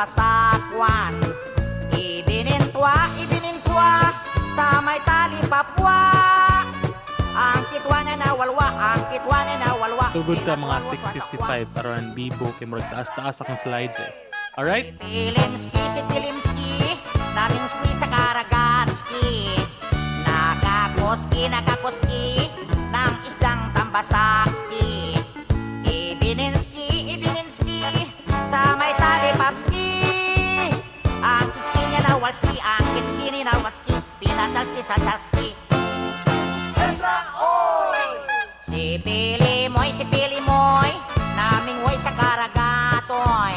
tambasakwan. Ibinintwa, ibinintwa sa may tali papwa. Ang kitwa na nawalwa, ang kitwa na nawalwa. Tugod ka mga 6:55 aron bibo kay murag taas-taas akong slides eh. Alright? Si Pilimski, si Pilimski, naming ski sa Karagatski. Nakakoski, nakakoski, ng isdang tambasakski. Ibininski, ibininski, sa may talipapski. Ang kiski niya nawalski, ang kitski ni nawalski, pinatalski sa salski. Si Pilimoy, si Pilimoy, namingwoy sa Karagatoy.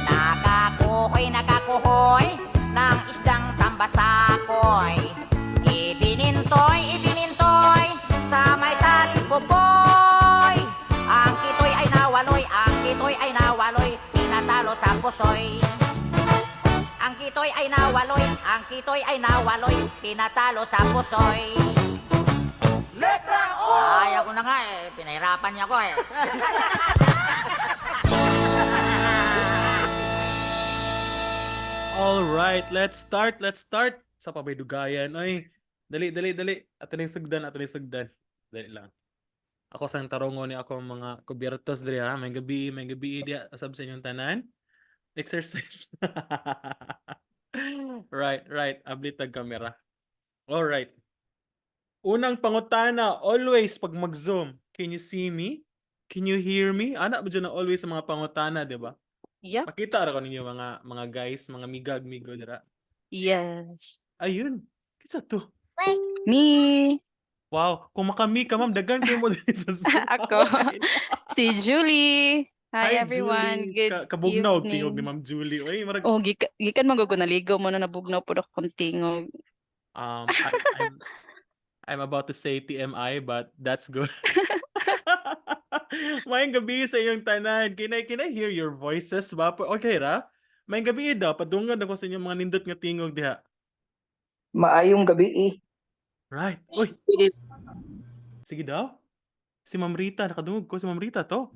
Nakakuhoy, nakakuhoy, ng isdang tambasakoy. Ibinintoy, ibinintoy, sa may talipopoy. Ang kitoy ay nawaloy, ang kitoy ay nawaloy, pinatalo sa pusoy. Ang kitoy ay nawaloy, ang kitoy ay nawaloy, pinatalo sa pusoy. Ayaw ko na nga eh. Pinahirapan niya ko eh. All right, let's start. Let's start. Sa pabay dugayan. Oy, dali, dali, dali. Ato ning sugdan, ato ning sugdan. Dali lang. Ako sang tarongon ni ako mga kubyertos diri ha. May gabi diya asab sa inyong tanan. Exercise. Right. Ablit ang camera. All right. Unang pangutana, always pag mag-Zoom, can you see me? Can you hear me? Ana ba dyan na always sa mga pangutana, di ba? Yep. Makita ra ko ninyo mga guys, mga migag migo dira. Yes. Ayun. Kinsa to? Me. Wow, kung makami ka, ma'am, daghan kayo mo diri sa Zoom. Ako. Si Julie. Hi, everyone. Julie. Good Kabugnaw og tingog ni evening. Ma'am Julie. Oy, marag Oh, gikan man gud ko naligo mo na nabugnaw pud akong tingog. I'm about to say TMI, but that's good. Maayong gabi sa inyong tanan. Can I hear your voices ba? Okay ra? Maayong gabi daw, padungan ako sa inyong mga nindot nga tingog diha. Maayong gabi eh. Right. Uy. Sige daw. Si Ma'am Rita, nakadungog ko si Ma'am Rita to.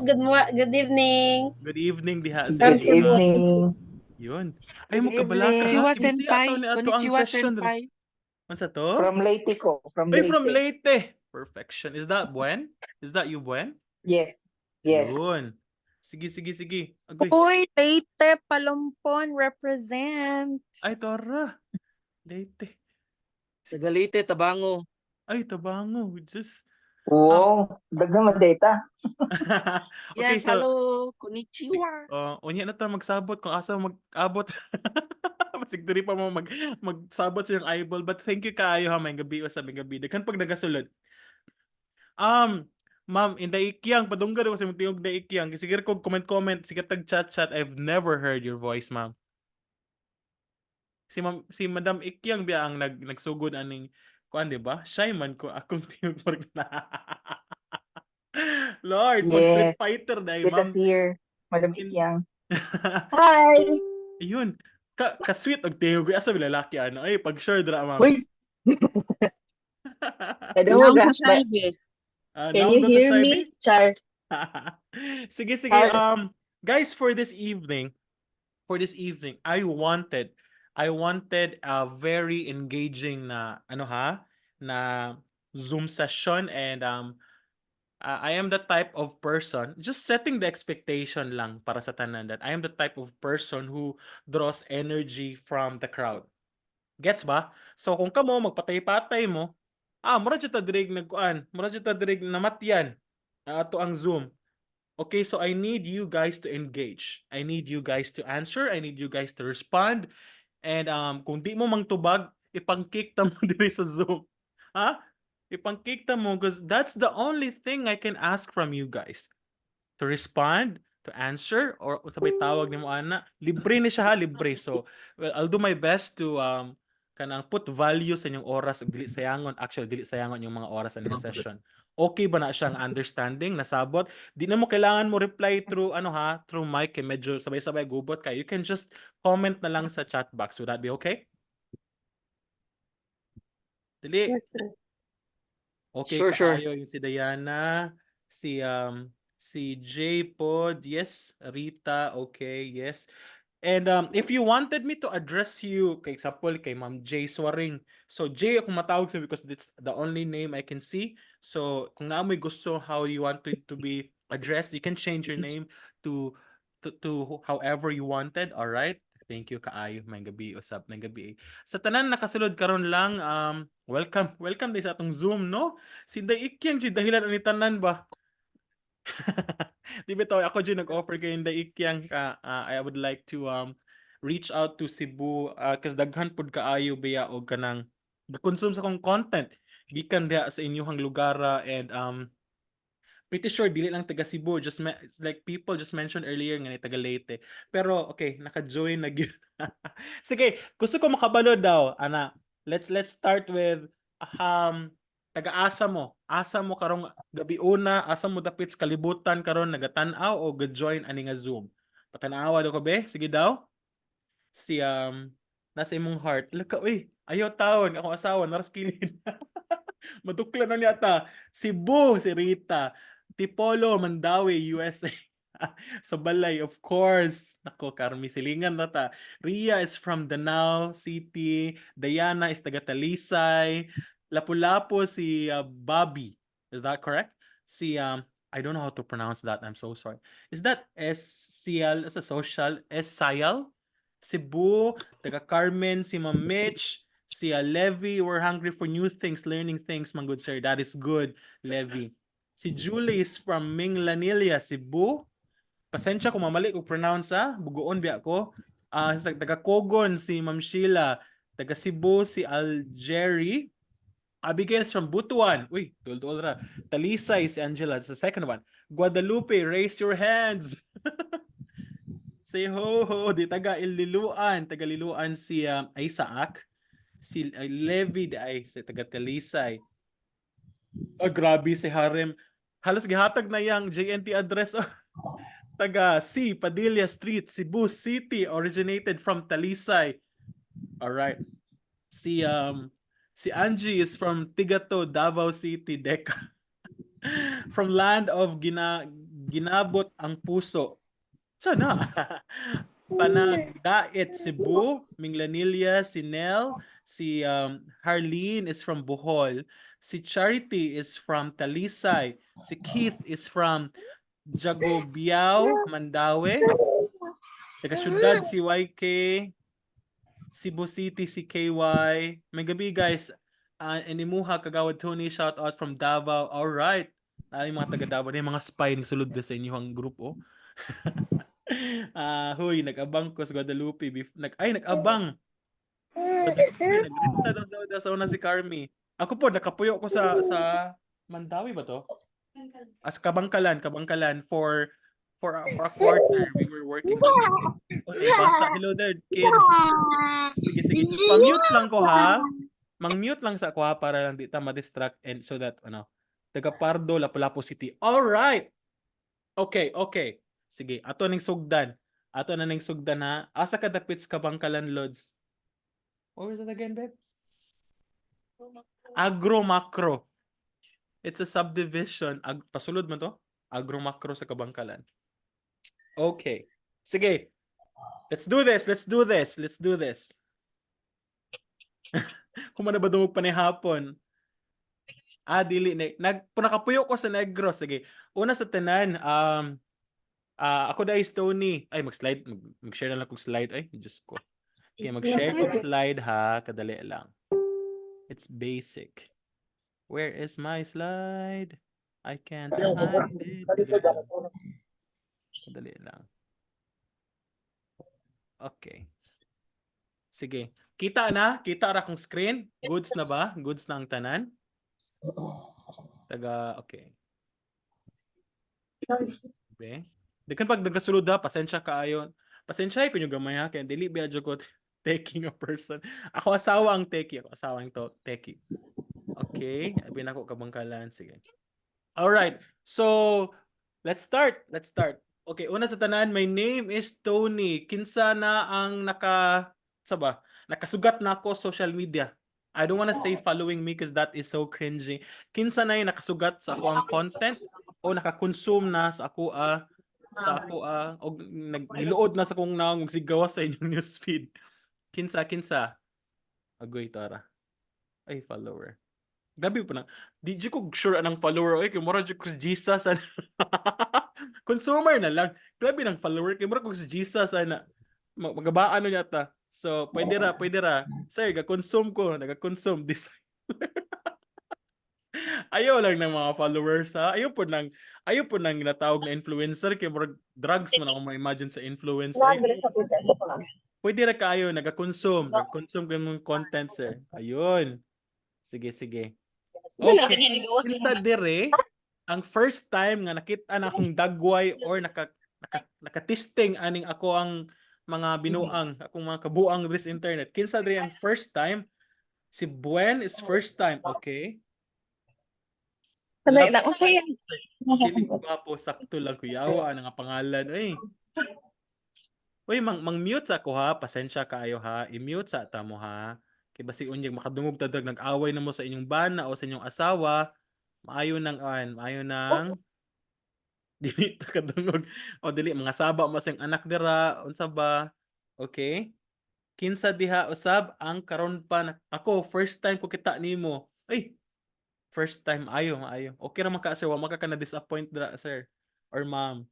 Good evening. Good evening diha sa From Good inyong Cebu. tanan. evening. Yun. Ay mo Good kabalaka evening. ha. Konnichiwa, Kinsi senpai. ato ni ato ang Konnichiwa, session. senpai. Unsa to? From Leyte ko. From Ay, Leyte. from Leyte. Perfection. Is that Buen? Is that you, Buen? Yes. Yes. Yun. Sige, sige, sige. Agoy. Uy, Leyte, Palumpon, represent. Ay, Tora. Leyte. Tagalite, Tabango. Ay, Tabango. Just Wow. Daghan man data. Okay, Yes, so hello. Konnichiwa. Unya na ta magsabot kung asa mag-abot. Basig diri pa mo magsabot sa iyong eyeball. But thank you kaayo ha, may gabi o sa may gabi. Daghan pag nagasulod. Ma'am, Inday Ikyang, padunggan ako sa imong tingog, Inday Ikyang. Sige ko comment comment, sige tag chat chat. I've never heard your voice, ma'am. Si Ma'am, si Madam Ikyang biya ang nagsugod aning kuan, di ba? Shy man ko akong tingog parang na. Lord, pag Street Yes. Fighter dahil, Let ma'am. us hear. Madam Ikyang. Hi. Ayun. Ka sweet og tingog asa bila lalaki ano. Ay, pag sure dra, ma'am. Uy! Hello, Naong sa ba- Shaibe. Ah, Can naong you daw sa hear shy, me? babe? Char. Sige, sige. Hi. Guys, for this evening, I wanted a very engaging na ano ha, na Zoom session and I am the type of person, just setting the expectation lang para sa tanan, that I am the type of person who draws energy from the crowd. Gets ba? So kung kamo magpatay-patay mo, mura jud ta diri nagkuan, mura jud ta diri namatyan na ato ang Zoom. Okay, so I need you guys to engage. I need you guys to answer. I need you guys to respond. And kung di mo mangtubag, ipang-kick ta mo diri sa Zoom. Ha? Ipang-kick ta mo because that's the only thing I can ask from you guys. To respond, to answer, or sabay tawag nimo ana. Libre ni siya ha, libre. So, well, I'll do my best to kanang put value sa inyong oras ug dili sayangon, actually dili sayangon yung mga oras sa inyong session. Okay ba na siyang understanding, nasabot? Di na mo kailangan mo reply through ano ha, through mic kay medyo sabay-sabay gubot kay. You can just comment na lang sa chat box. Would that be okay? Dili. Yes, sir. Okay Sure. kaayo yung si Diana, si Si J pod, yes, Rita, okay, yes. And if you wanted me to address you, kay example, kay Ma'am J Swaring. So J akong matawag sa because it's the only name I can see. So kung naa mo'y gusto how you want it to be addressed, you can change your name to however you wanted. All right? Thank you kaayo. Maayong gabii usab, maayong gabii. Sa tanan nakasulod karon lang, welcome, welcome din sa atong Zoom, no? Si Day Ikyang jud dahilan ani tanan ba? Di ba to ako jud nag-offer kay Day Ikyang ka, I would like to reach out to Cebu cause daghan pud kaayo biya og kanang consume sa akong content gikan diha sa inyuhang lugara and pretty sure dili lang taga Cebu, just like people just mentioned earlier nga ni taga Leyte, pero okay, naka-join na gyud. Sige, gusto ko makabalo daw ana. Let's start with taga-asa mo, asa mo karong gabi una, asa mo dapit sa kalibutan karon nagatan-aw o ga-join ani nga Zoom? Patanawa daw ko be, sige daw. Si nasa imong heart. Laka uy, ayaw taon akong asawa naras kilid. Madukla na niya ta. Cebu si Rita. Tipolo, Mandaue, USA. Sa balay, of course. Nako, Carmi, silingan na ta. Ria is from Danao City. Diana is taga Talisay. Lapu-Lapu si Bobby. Is that correct? Si I don't know how to pronounce that. I'm so sorry. Is that SCL? Is a social? SCL? Cebu, taga Carmen, si Ma'am Mitch, si Levy, we're hungry for new things, learning things, man good sir. That is good, Levy. Si Julie is from Minglanilla, Cebu. Pasensya kung mamali ko pronounce ha. Bugoon biya ko. Sa taga Cogon si Ma'am Sheila. Taga Cebu si Algeri. Abigail is from Butuan. Uy, dul-dul ra. Talisay si Angela. That's the second one. Guadalupe, raise your hands. Say ho ho. Di taga Ililuan. Taga Liluan si Isaac. Si Levi di ay si taga Talisay. Oh, grabe si Harem. Halos gihatag na yang JNT address. Taga C. Padilla Street, Cebu City, originated from Talisay. All right. Si Angie is from Tigato, Davao City, Deca. From land of Ginabot ang puso. Sana. Panagdait, Cebu, Minglanilla, si Nel, si Harleen is from Bohol, si Charity is from Talisay, si Keith is from Jagobiao, Mandaue, taga syudad si YK, Cebu City si KY. Maayong gabii guys. Inimuha kagawad Tony, shout out from Davao. All right. Ay, mga taga Davao, yung mga spy nagsulod na sa inyong group oh. Ah, huy, nag-abang ko sa Guadalupe. Ay, nag-abang. Sa Guadalupe, nagrenta daw sa una si Carmi. Ako po, nakapuyo ko sa Mandaue ba to? As Kabangkalan, Kabangkalan for a quarter we were working. Oh, may bata. Hello there, kid. Sige, sige. Pa-mute lang ko ha. Mang-mute lang sa ako ha para lang di ta ma-distract and so that ano. Taga Pardo, Lapu-Lapu City. All right. Okay. Sige, ato ning sugdan. Ato na ning sugdan ha. Asa ka dapit sa Kabangkalan, Lods? What was that again, babe? Agro Macro. It's a subdivision. Pasulod mo to? Agro Macro sa Kabangkalan. Okay. Sige. Let's do this. Let's do this. Let's do this. Kung na ba dumog pa ni hapon? Ah, dili ni nag nakapuyo ko sa Negros. Sige. Una sa tanan, ako dahil is Tony. Ay, mag-slide, mag-share na lang kog slide. Ay, Diyos ko. Okay, mag-share kog slide ha, kadali lang. It's basic. Where is my slide? I can't find it. Kadali lang. Kadali lang. Okay. Sige. Kita na? Kita ra kong screen? Goods na ba? Goods na ang tanan? Taga, okay. Be. Di kan pag nagasulod ha, pasensya kaayo. Pasensya ko nyo gamay ha, kaya dili biya ko taking a person. Ako asawa ang techie, ako asawa ang to techie. Okay, abi na ko Kabangkalan, sige. All right. So, let's start. Let's start. Okay, una sa tanan, my name is Tony. Kinsa na ang naka sa ba? Nakasugat na ako social media. I don't wanna say following me because that is so cringy. Kinsa na yung nakasugat sa ako ang content? O naka-consume na sa ako og nagniluod na sa akong naong og sigawa sa inyong newsfeed? Kinsa, kinsa? Agoy tara. Ay, follower. Grabe po na. Di jud ko sure anang follower oy, kay mura jud ko si Jesus ana. Consumer na lang. Grabe nang follower kay mura ko si Jesus ana. Magabaan na niya ta. So, pwede ra, pwede ra. Sir, ga-consume ko, naga-consume this. Ayaw lang ng mga followers ha. Ayaw po nang ginatawag na influencer kay murag drugs man ako ma-imagine sa influencer. Pwede ra kaayo nagakonsume, nag-consume kay mong content, sir. Ayun. Sige, sige. Okay. Kinsa dire ang first time nga nakita na akong dagway or naka testing aning ako ang mga binuang, akong mga kabuang this internet? Kinsa dire ang first time? Si Buen is first time, okay? Sanay lang. Okay. Dili gwapo, sakto lang, kuyawa ang nga pangalan oy. Uy, mang mute sa ako ha, pasensya kaayo ha. I-mute sa ta mo ha. Kay basig unyag makadungog ta drag nag-away na mo sa inyong bana o sa inyong asawa, maayo nang dili ta kadungog o dili mga saba mo sa inyong anak dira, unsa ba? Okay? Kinsa diha usab ang karon pa na, ako first time ko kita nimo. Ay, first time, ayo, maayo. Okay ra man ka, sir, wa man ka na disappoint dira, sir or ma'am.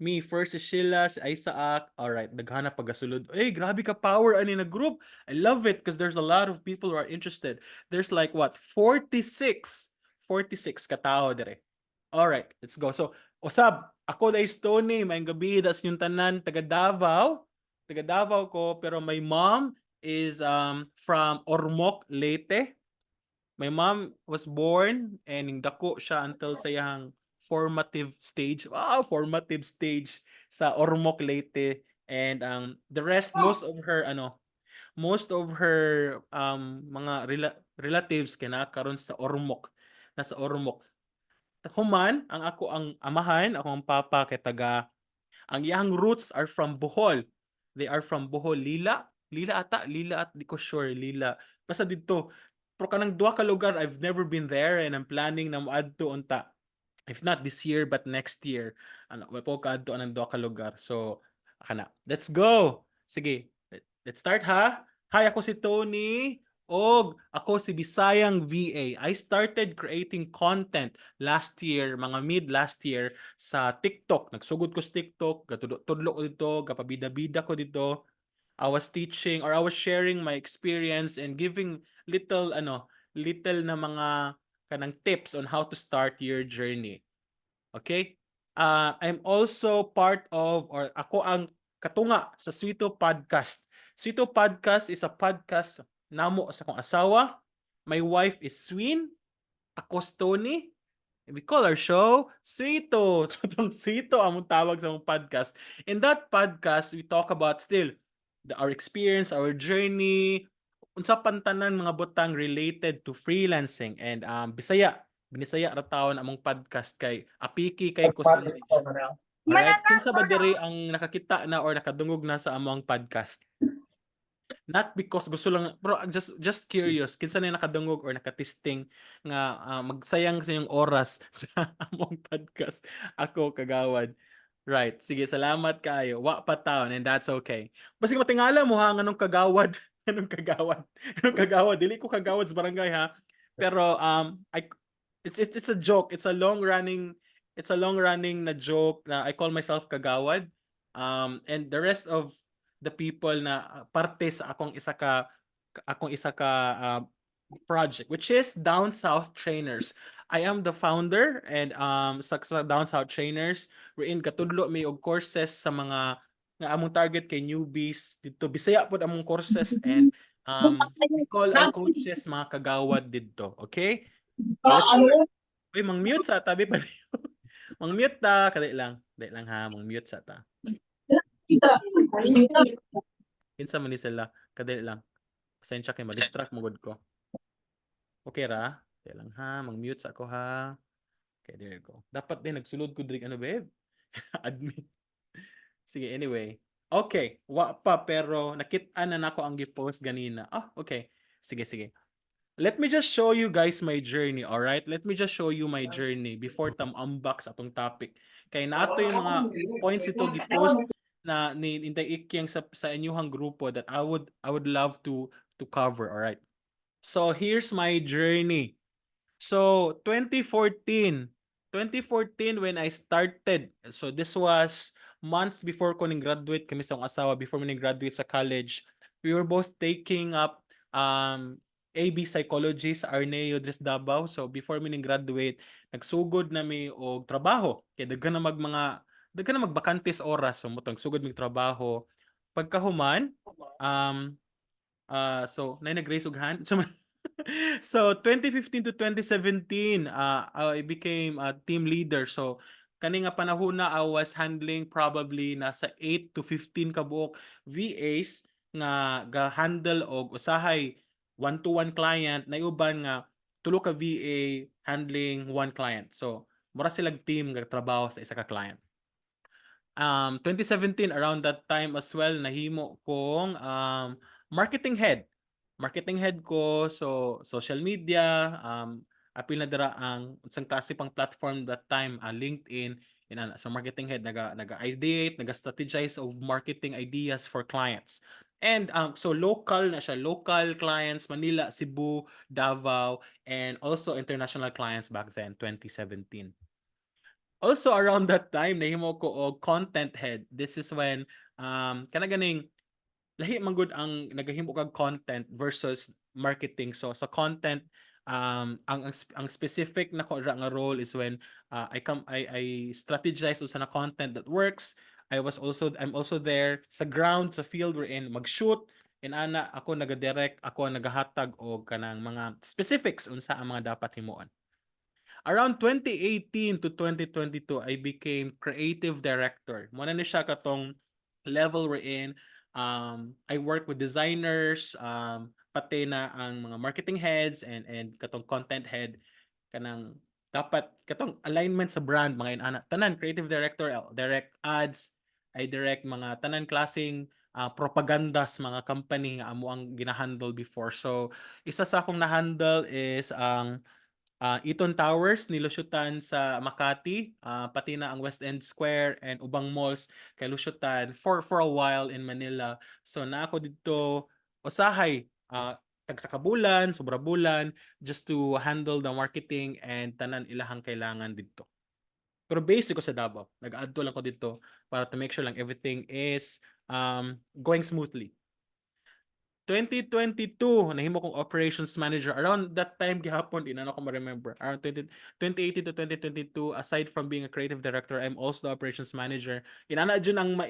Me, first si Sheila, si Isaac. Alright, daghana pagasulod. Ay, grabe ka power ani na group. I love it because there's a lot of people who are interested. There's like what? 46. 46 katao dire. Alright, let's go. So, usab, ako dahil Tony, maayong gabii das yung tanan, taga Davao. Taga Davao ko, pero my mom is from Ormoc, Leyte. My mom was born and dako siya until sa iyang formative stage. Wow, formative stage sa Ormoc, Leyte. And the rest, most of her mga relatives kina karon sa Ormoc, nasa Ormoc. Human, ang ako ang amahan, ako ang papa kay taga ang iyang roots are from Bohol. They are from Bohol, Lila. Lila ata, Lila at di ko sure, Lila. Basta didto. Pero kanang duha ka lugar, I've never been there and I'm planning na moadto unta. If not this year but next year. Ano, wa po kaadto anang duha ka lugar. So, kana. Let's go. Sige, let's start ha. Hi, ako si Tony. Og ako si Bisayang VA. I started creating content last year, mga mid last year sa TikTok. Nagsugod ko sa TikTok, gatudlo ko didto, gapabida-bida ko didto. I was teaching or I was sharing my experience and giving little ano, little na mga kanang tips on how to start your journey. Okay? I'm also part of or ako ang katunga sa Swito Podcast. Swito Podcast is a podcast namo sa akong asawa. My wife is Swin. Ako si Tony. And we call our show Swito. So, itong Swito ang tawag sa among podcast. In that podcast, we talk about still our experience, our journey, unsa pantanan mga butang related to freelancing and Bisaya. Binisaya ra tawon among podcast kay apiki kay ko sa. Alright, kinsa ba diri ang nakakita na or nakadungog na sa among podcast? Not because gusto lang, pero just curious, kinsa na yung nakadungog or nakatesting nga magsayang sa inyong oras sa among podcast? Ako kagawad. Right, sige, salamat kaayo. Wa pa taon and that's okay. Basta matingala mo ha, nganong kagawad, nganong kagawad, nganong kagawad. Dili ko kagawad sa barangay ha. Pero I it's a joke. It's a long running na joke na I call myself kagawad. And the rest of the people na parte sa akong isa ka project, which is Down South Trainers. I am the founder and sa Down South Trainers wherein katudlo mi og courses sa mga nga among target kay newbies didto. Bisaya pod among courses and we call our coaches mga kagawad didto. Okay? Let's start. Uy, mang-mute sa tabi pa. Mang-mute ta, kadali lang. Dali lang ha, mang-mute sa ta. Kinsa man ni sila? Kadali lang. Pasensya kay ma-distract mo gud ko. Okay ra? Dali lang ha, mang-mute sa ako ha. Okay, there you go. Dapat din nagsulod ko diri ano, babe? Admin. Sige, anyway. Okay, wa pa pero nakit-an na nako ang gi-post ganina. Ah, okay. Sige, sige. Let me just show you guys my journey, all right? Let me just show you my journey before ta mo-unbox atong topic. Kay naa toy mga points ito gi-post na ni Inday Ikyang sa inyuhang grupo that I would love to cover, all right? So here's my journey. So 2014, 2014 when I started. So this was months before ko ning graduate kami sa akong asawa, before mi ning graduate sa college. We were both taking up AB Psychology sa Arneo diri sa Davao. So before mi ning graduate, nagsugod na mi og trabaho. Kay daghan na magbakante sa oras, so mao tong sugod mig trabaho. Pagkahuman, so nay nag-raise og hand. So 2015 to 2017, I became a team leader. So kani nga panahon na I was handling probably nasa 8 to 15 kabuok VAs nga ga-handle og usahay one-to-one client na uban nga tulo ka VA handling one client. So mura silang team nga trabaho sa isa ka client. 2017, around that time as well, nahimo kong marketing head. Marketing head ko, so social media, apil na dira ang unsang klase pang platform that time, LinkedIn inana. So marketing head, naga ideate, naga strategize of marketing ideas for clients. And so local na siya, local clients, Manila, Cebu, Davao, and also international clients back then, 2017. Also around that time, nahimo ko og content head. This is when kana ganing lahi man gud ang nagahimo kag content versus marketing. So sa content, ang specific na ko ra nga role is when I come I strategize usa na content that works. I'm also there sa ground, sa field wherein mag-shoot inana, ako naga-direct, ako ang nagahatag og kanang mga specifics unsa ang mga dapat himuon. Around 2018 to 2022, I became creative director. Mao na ni siya katong level wherein I work with designers, pati na ang mga marketing heads and katong content head, kanang dapat katong alignment sa brand, mga inana tanan. Creative director, direct ads, I direct mga tanan klaseng propagandas mga company nga amo ang gina-handle before. So isa sa akong na-handle is ang Eaton Towers ni Lushutan sa Makati, pati na ang West End Square and ubang malls kay Lushutan for a while in Manila. So naa ko didto usahay tag sa kabulan, sobra bulan, just to handle the marketing and tanan ilahang kailangan didto. Pero base ko sa Davao. Nag-adto lang ko didto para to make sure lang everything is going smoothly. 2022, nahimo kong operations manager. Around that time gihapon, di na ako ma-remember. Around 20, 2018 to 2022, aside from being a creative director, I'm also the operations manager. Inana jud ang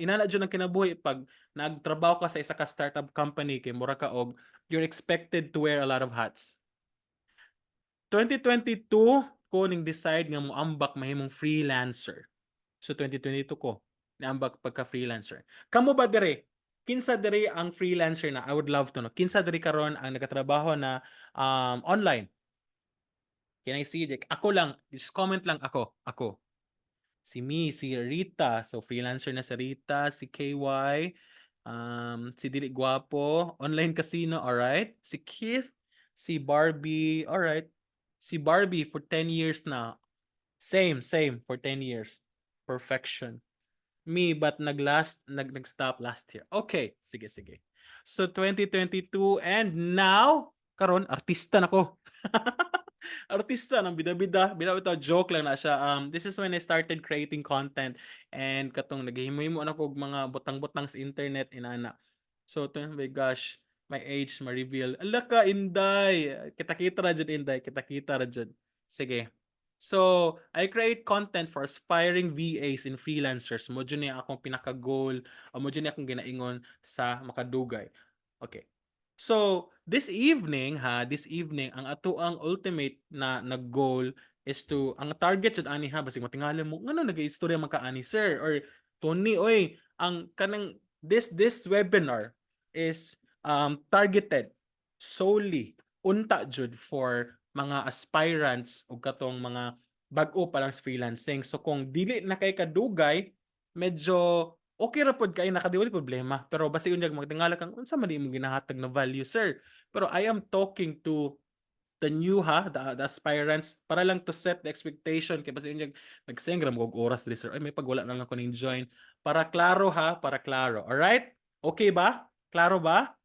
kinabuhi pag nagtrabaho ka sa isa ka startup company kay mura ka og you're expected to wear a lot of hats. 2022 ko ning decide nga moambak mahimong freelancer. So 2022 ko niambak pagka freelancer. Kamo ba dire? Kinsa diri ang freelancer na? I would love to know. Kinsa diri karon ang nagatrabaho na online? Can I see it? Ako lang, just comment lang ako. Ako. Si me, si Rita. So freelancer na si Rita, si KY, si Dili Guapo, online casino, alright. Si Keith, si Barbie, alright. Si Barbie for 10 years na. Same, same for 10 years. Perfection. Me, but nag-stop last year. Okay, sige, sige. So 2022 and now, karon artista na ko. Artista ng bida-bida, bida-bida, joke lang na siya. This is when I started creating content and katong naghimo-himo na ko og mga butang-butang sa internet inana. So, to, my gosh, my age ma-reveal. Ala ka, Inday. Kita-kita ra jud, Inday, kita-kita ra jud. Sige. So, I create content for aspiring VAs and freelancers. Mao jud ni akong pinaka-goal, o mao jud ni akong ginaingon sa makadugay. Okay. So, this evening ha, this evening ang atoang ultimate na goal is to, ang target jud ani ha, basig matingala mo ngano nag-istorya man ka ani, sir or Tony oy, ang kanang this webinar is targeted solely unta jud for mga aspirants o katong mga bag-o pa lang sa freelancing. So kung dili na kay kadugay, medyo okay ra pod kay naka di wala problema. Pero basi unyag magtingala kang unsa man di imong ginahatag na value, sir. Pero I am talking to the new ha, the aspirants, para lang to set the expectation kay basta inyo nagsayang ra mo og oras diri, sir. Ay, may pag wala na lang ko ning join. Para klaro ha, para klaro. All right? Okay ba? Klaro ba?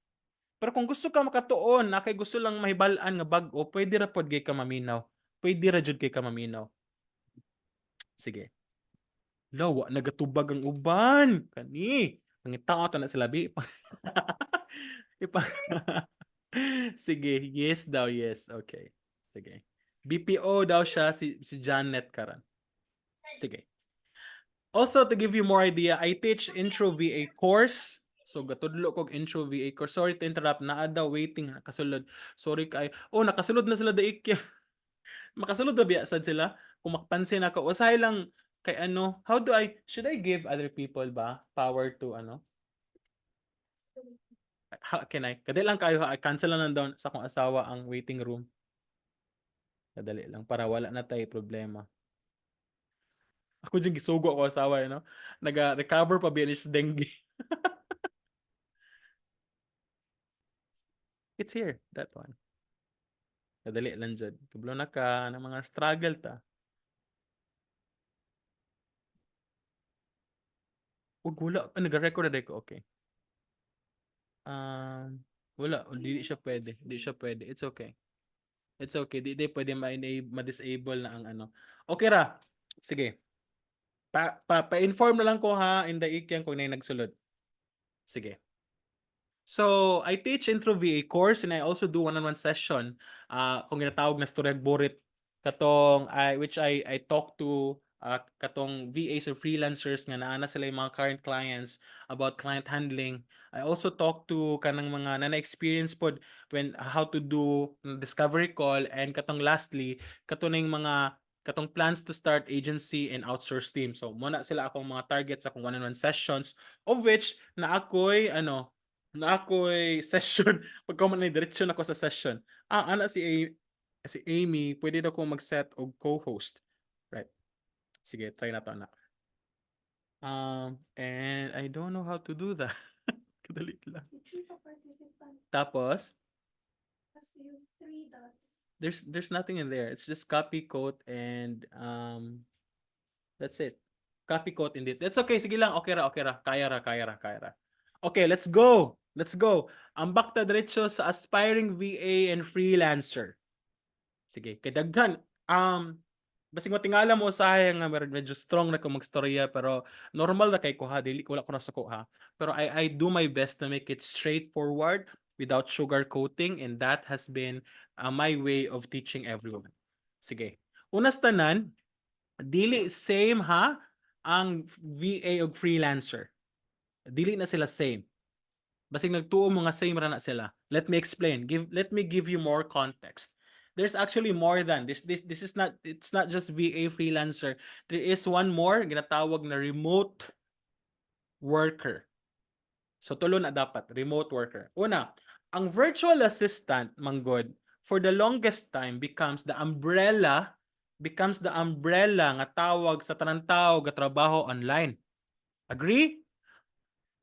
Pero kung gusto ka makatuon, na kay gusto lang mahibal-an nga bag-o, pwede ra pod kay ka maminaw. Pwede ra jud kay ka maminaw. Sige. Lo, wa nagatubag ang uban. Kani. Pangitao ta na sila bi. Sige, yes daw, yes. Okay. Sige. BPO daw siya si Janet karan. Sige. Also, to give you more idea, I teach intro VA course. So gatudlo kog intro VA course. Sorry to interrupt, naa daw waiting nakasulod. Sorry kay. Oh, nakasulod na sila daik. Makasulod na biya sad sila. Kung makapansin ako, usahay lang kay ano, how do I should I give other people ba power to ano? How can I? Kadali lang kayo ha, cancel lang down sa akong asawa ang waiting room. Kadali lang para wala na tayo problema. Ako dyan gisugo ako asawa, no? Naga-recover pa biya ni sa dengue. It's here, that one. Kadali lang dyan. Kablo na ka ng mga struggle ta. Wag wala. Ah, nag-record na ko. Okay. Wala. Hindi siya pwede. Hindi siya pwede. It's okay. It's okay. Di pwede ma-disable na ang ano. Okay ra. Sige. Pa, pa, pa-inform na lang ko ha in the ikyan kung na nagsulod. Sige. So, I teach intro VA course and I also do one-on-one session kung ginatawag na Storag Borit katong I which I talk to katong VAs or freelancers nga naa na sila yung mga current clients about client handling. I also talk to kanang mga na na-experience pod when how to do discovery call and katong lastly kato ning mga katong plans to start agency and outsource team. So mo na sila akong mga targets akong one-on-one sessions, of which na ako'y ano na ako'y session pagka man na diretso na ko sa session. Ah, ana si Amy, pwede daw ko mag-set og co-host. Right. Sige, try na to na. And I don't know how to do that. Kadali lang. Choose a participant. Tapos, Kasi yung three dots. There's nothing in there. It's just copy code and that's it. Copy code indeed. That's okay. Sige lang. Okay ra, okay ra. Kaya ra, kaya ra, kaya ra. Okay, let's go. Let's go. Ambak ta diretso sa aspiring VA and freelancer. Sige, kay daghan. Basig matingala mo usahay nga medyo strong na ko magstorya, pero normal na kay ko ha, dili ko wala ko nasuko ha. Pero I do my best to make it straightforward without sugar coating, and that has been my way of teaching everyone. Sige. Unas tanan, dili same ha ang VA og freelancer. Dili na sila same. Basig nagtuo mo nga same ra na sila. Let me explain. Give let me give you more context. There's actually more than this. This is not, it's not just VA, freelancer. There is one more ginatawag na remote worker. So tulo na dapat remote worker. Una, ang virtual assistant manggod for the longest time becomes the umbrella nga tawag sa tanang tao ga trabaho online. Agree?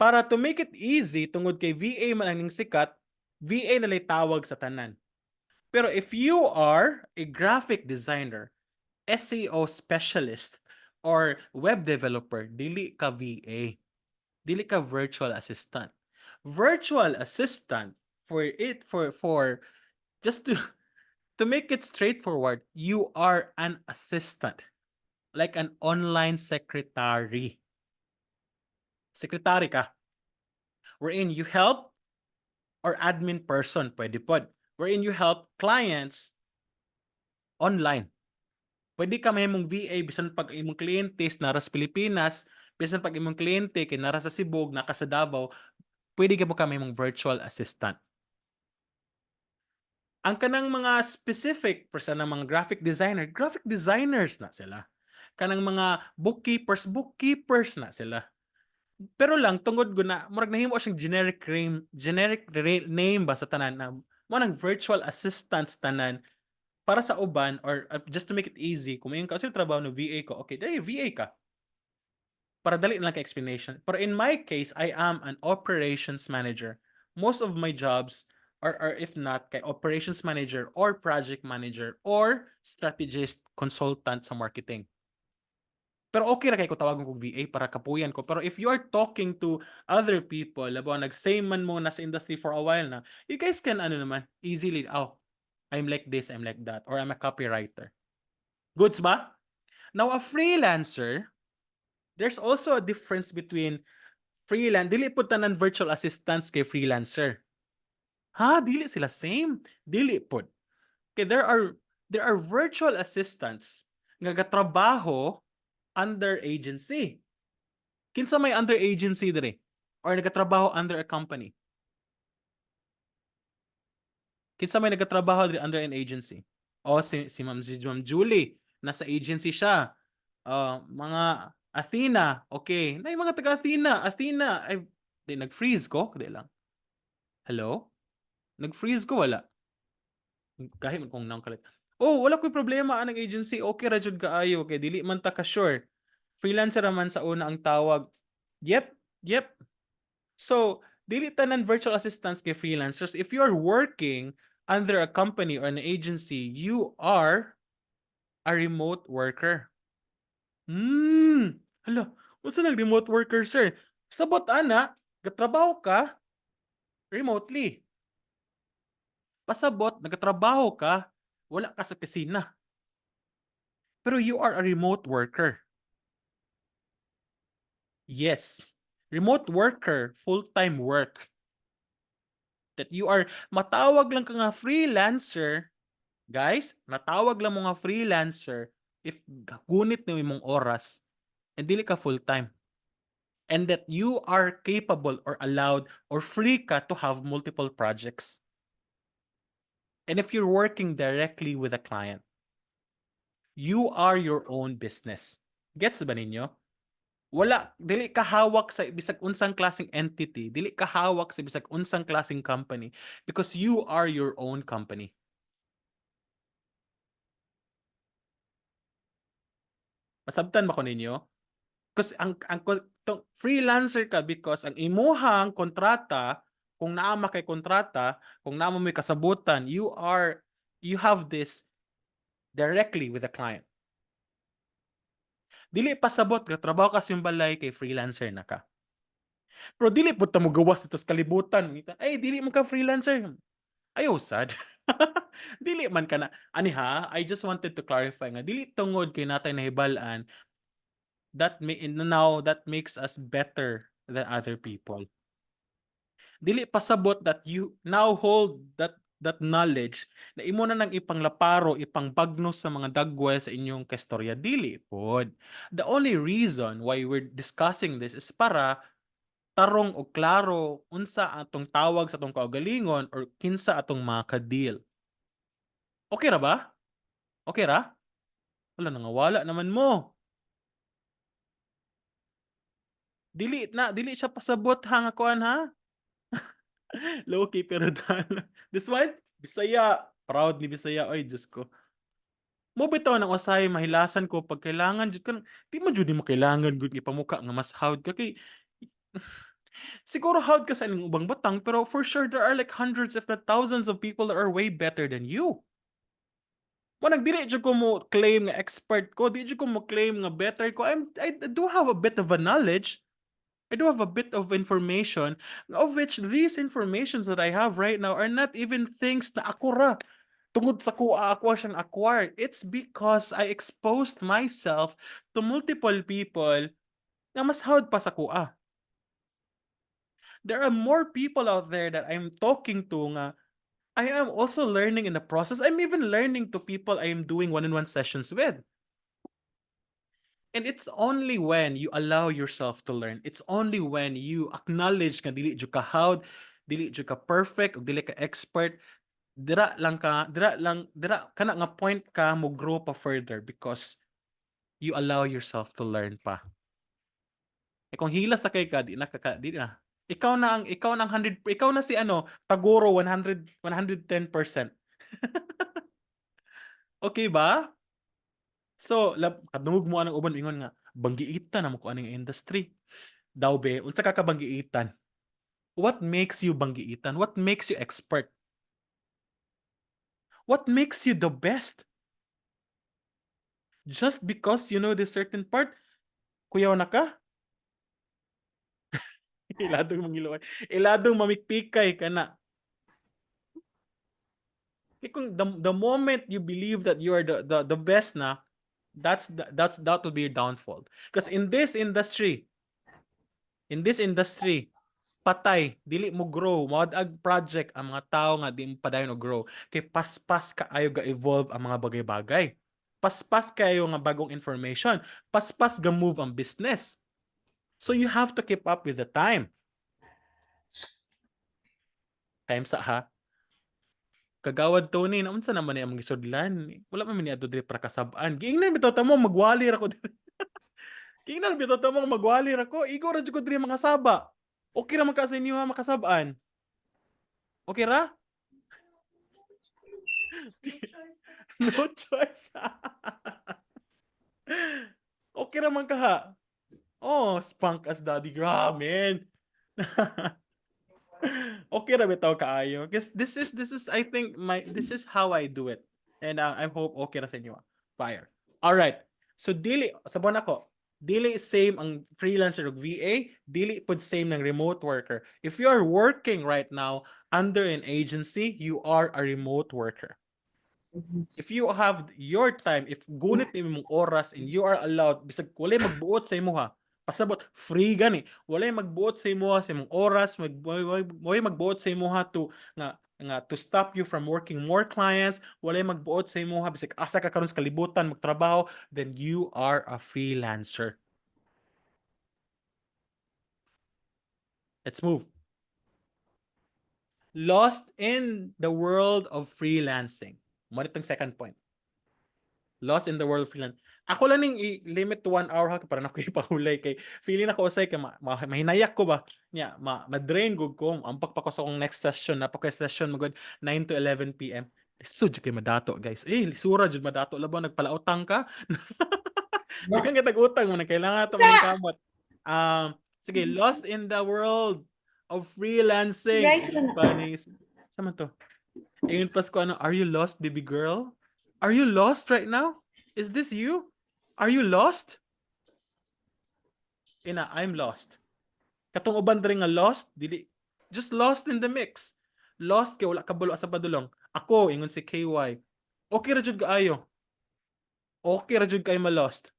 Para to make it easy, tungod kay VA man ang ning sikat, VA na lay tawag sa tanan. Pero if you are a graphic designer, SEO specialist, or web developer, dili ka VA. Dili ka virtual assistant. Virtual assistant, for it for just to make it straightforward, you are an assistant. Like an online secretary. Secretary ka. Wherein you help or admin person, pwede pod. Wherein you help clients online. Pwede ka mahimong VA bisan pag imong kliyente nara sa Pilipinas, bisan pag imong kliyente kay nara sa Cebu, naka sa Davao, pwede ka mo ka mahimong virtual assistant. Ang kanang mga specific person ng mga graphic designer, graphic designers na sila. Kanang mga bookkeepers, bookkeepers na sila. Pero lang tungod go na murag nahimo siyang generic name ba sa tanan na mo nang virtual assistants tanan para sa uban or just to make it easy, kung mayon ka sa trabaho no VA ko, okay, dahil VA ka. Para dali na lang ka explanation. Pero in my case, I am an operations manager. Most of my jobs Or if not, kay operations manager or project manager or strategist consultant sa marketing. Pero okay ra kay ko tawagon kog VA para kapuyan ko. Pero if you are talking to other people, labo nag-same man mo na sa industry for a while na, you guys can ano naman, easily, "Oh, I'm like this, I'm like that, or I'm a copywriter." Goods ba? Now, a freelancer, there's also a difference between freelance, dili po tanan virtual assistants kay freelancer. Ha, dili sila same. Dili pod. Okay, there are virtual assistants nga gatrabaho under agency. Kinsa may under agency dire or nagatrabaho under a company? Kinsa may nagatrabaho dire under an agency? Oh, si Ma'am Julie, nasa agency siya. Mga Athena, okay. Na mga taga Athena, Athena, ay di nag-freeze ko, di lang. Hello? Nag-freeze ko, wala? Kahit man kung nang kalit. Oh, wala ko'y problema anang agency. Okay ra jud kaayo kay dili man ta ka sure. Freelancer man sa una ang tawag. Yep. So, dili tanan virtual assistants kay freelancers. If you are working under a company or an agency, you are a remote worker. Hala, unsa nang remote worker, sir? Sabot ana, gatrabaho ka remotely. Pasabot, nagatrabaho ka, wala ka sa opisina. Pero you are a remote worker. Yes. Remote worker, full-time work. That you are, matawag lang ka nga freelancer, guys, natawag lang mo nga freelancer if gunit ni imong oras and dili ka full-time. And that you are capable or allowed or free ka to have multiple projects. And if you're working directly with a client, you are your own business. Gets ba ninyo? Wala, dili ka hawak sa bisag unsang klaseng entity, dili ka hawak sa bisag unsang klaseng company because you are your own company. Masabtan ba ko ninyo? Because ang freelancer ka because ang imuhang kontrata, kung naa kay kontrata, kung naa may kasabutan, you have this directly with the client. Dili pasabot ka trabaho ka sa imong balay kay freelancer na ka. Pero dili pud ta mo gawas dito sa kalibutan. Ngita, "Ay, dili man ka freelancer." Ayaw sad. Dili man ka na. Ani ha, I just wanted to clarify nga dili tungod kay natay nahibal-an that may now that makes us better than other people. Dili pasabot that you now hold that knowledge na imo na nang ipanglaparo, ipangbagnos sa mga dagway sa inyong kastorya. Dili pod. The only reason why we're discussing this is para tarong og klaro unsa atong tawag sa atong kaugalingon or kinsa atong mga ka-deal. Okay ra ba? Okay ra? Wala, nangawala naman mo. Dili na, dili siya pasabot ha nga kuan ha. Low-key pero dala. This one, Bisaya. Proud ni Bisaya. Oy, Diyos ko. Mo bitaw nang usahay mahilasan ko pag kailangan jud ko, di mo jud mo kailangan gud ipamuka nga mas hawd ka kay siguro hawd ka sa inyong ubang batang, pero for sure there are like hundreds if not thousands of people that are way better than you. Mo nang dili jud ko mo claim nga expert ko, di jud ko mo claim nga better ko. I do have a bit of a knowledge. I do have a bit of information, of which these informations that I have right now are not even things na ako ra. Tungod sa kuha ako siyang acquire. It's because I exposed myself to multiple people na mas hawd pa sa kuha. There are more people out there that I'm talking to nga I am also learning in the process. I'm even learning to people I am doing one-on-one sessions with. And it's only when you allow yourself to learn. It's only when you acknowledge nga dili jud ka hawd, dili jud ka perfect, ug dili ka expert, dira lang ka, dira lang, dira kana nga point ka mo grow pa further because you allow yourself to learn pa. Eh kung hilas sa kay ka, di na ka, di na. Ikaw na ang 100, ikaw na si ano, Taguro 100 110%. Okay ba? So, lab, kadungog mo anang uban ingon nga banggiitan na mo ko aning industry. Daw be, unsa ka kabanggiitan? What makes you banggiitan? What makes you expert? What makes you the best? Just because you know this certain part, kuyaw na ka? Iladong mangiluoy. Iladong mamikpikay ka na. Kay kung the moment you believe that you are the best na, that will be your downfall. Because in this industry, patay, dili mo grow, mawad-ag project ang mga tao nga di mo padayon og grow. Kay paspas kaayo ga evolve ang mga bagay-bagay. Paspas kayo nga bagong information. Paspas ga move ang business. So you have to keep up with the time. Time sa ha. Kagawad Tony, na unsa naman ni among gisudlan? Wala man mi niadto diri para kasab-an. Giingnan bitaw ta mo magwali ra ko diri. Giingnan bitaw ta mo magwali ra ko. Igo ra jud ko diri mga saba. Okay ra man ka sa inyo ha makasab-an. Okay ra? No choice. No choice. Okay ra man ka ha. Oh, spunk as daddy. Grabe, man. Okay ra bitaw kaayo. Because this is I think my this is how I do it. And I hope okay ra sa inyo. Fire. All right. So dili sabon ako, dili same ang freelancer ug VA, dili pud same ng remote worker. If you are working right now under an agency, you are a remote worker. If you have your time, if gunit ni imong oras and you are allowed, bisag walay magbuot sa imuha, pasabot, free gani, walay magbuot sa imuha sa imong oras, walay magbuot sa imuha to nga to stop you from working more clients, walay magbuot sa imuha bisag asa ka karon sa kalibutan magtrabaho, then you are a freelancer. Let's move. Lost in the world of freelancing. Mao itong second point. Lost in the world of freelance. Ako lang ning i-limit to 1 hour ha para na ko ipahulay kay feeling ako usay kay mahinayak ko ba nya ma-drain gud ko, ampak pa ko sa akong next session na pa ko session magod 9 to 11 p.m. Lisod jud kay madato, guys. Eh, lisura jud madato labaw nagpalautang ka. Daghan kay tag-utang mo na kailangan ato maning kamot. Sige, lost in the world of freelancing. Rice na. Funny. Sa man to? Ayun pas ko ano, are you lost, baby girl? Are you lost right now? Is this you? Are you lost? Ina, I'm lost. Katong uban diri nga lost, dili just lost in the mix. Lost kay wala kabalo sa padulong. Ako ingon si KY. Okay ra jud kaayo. Okay ra jud kay ma-lost.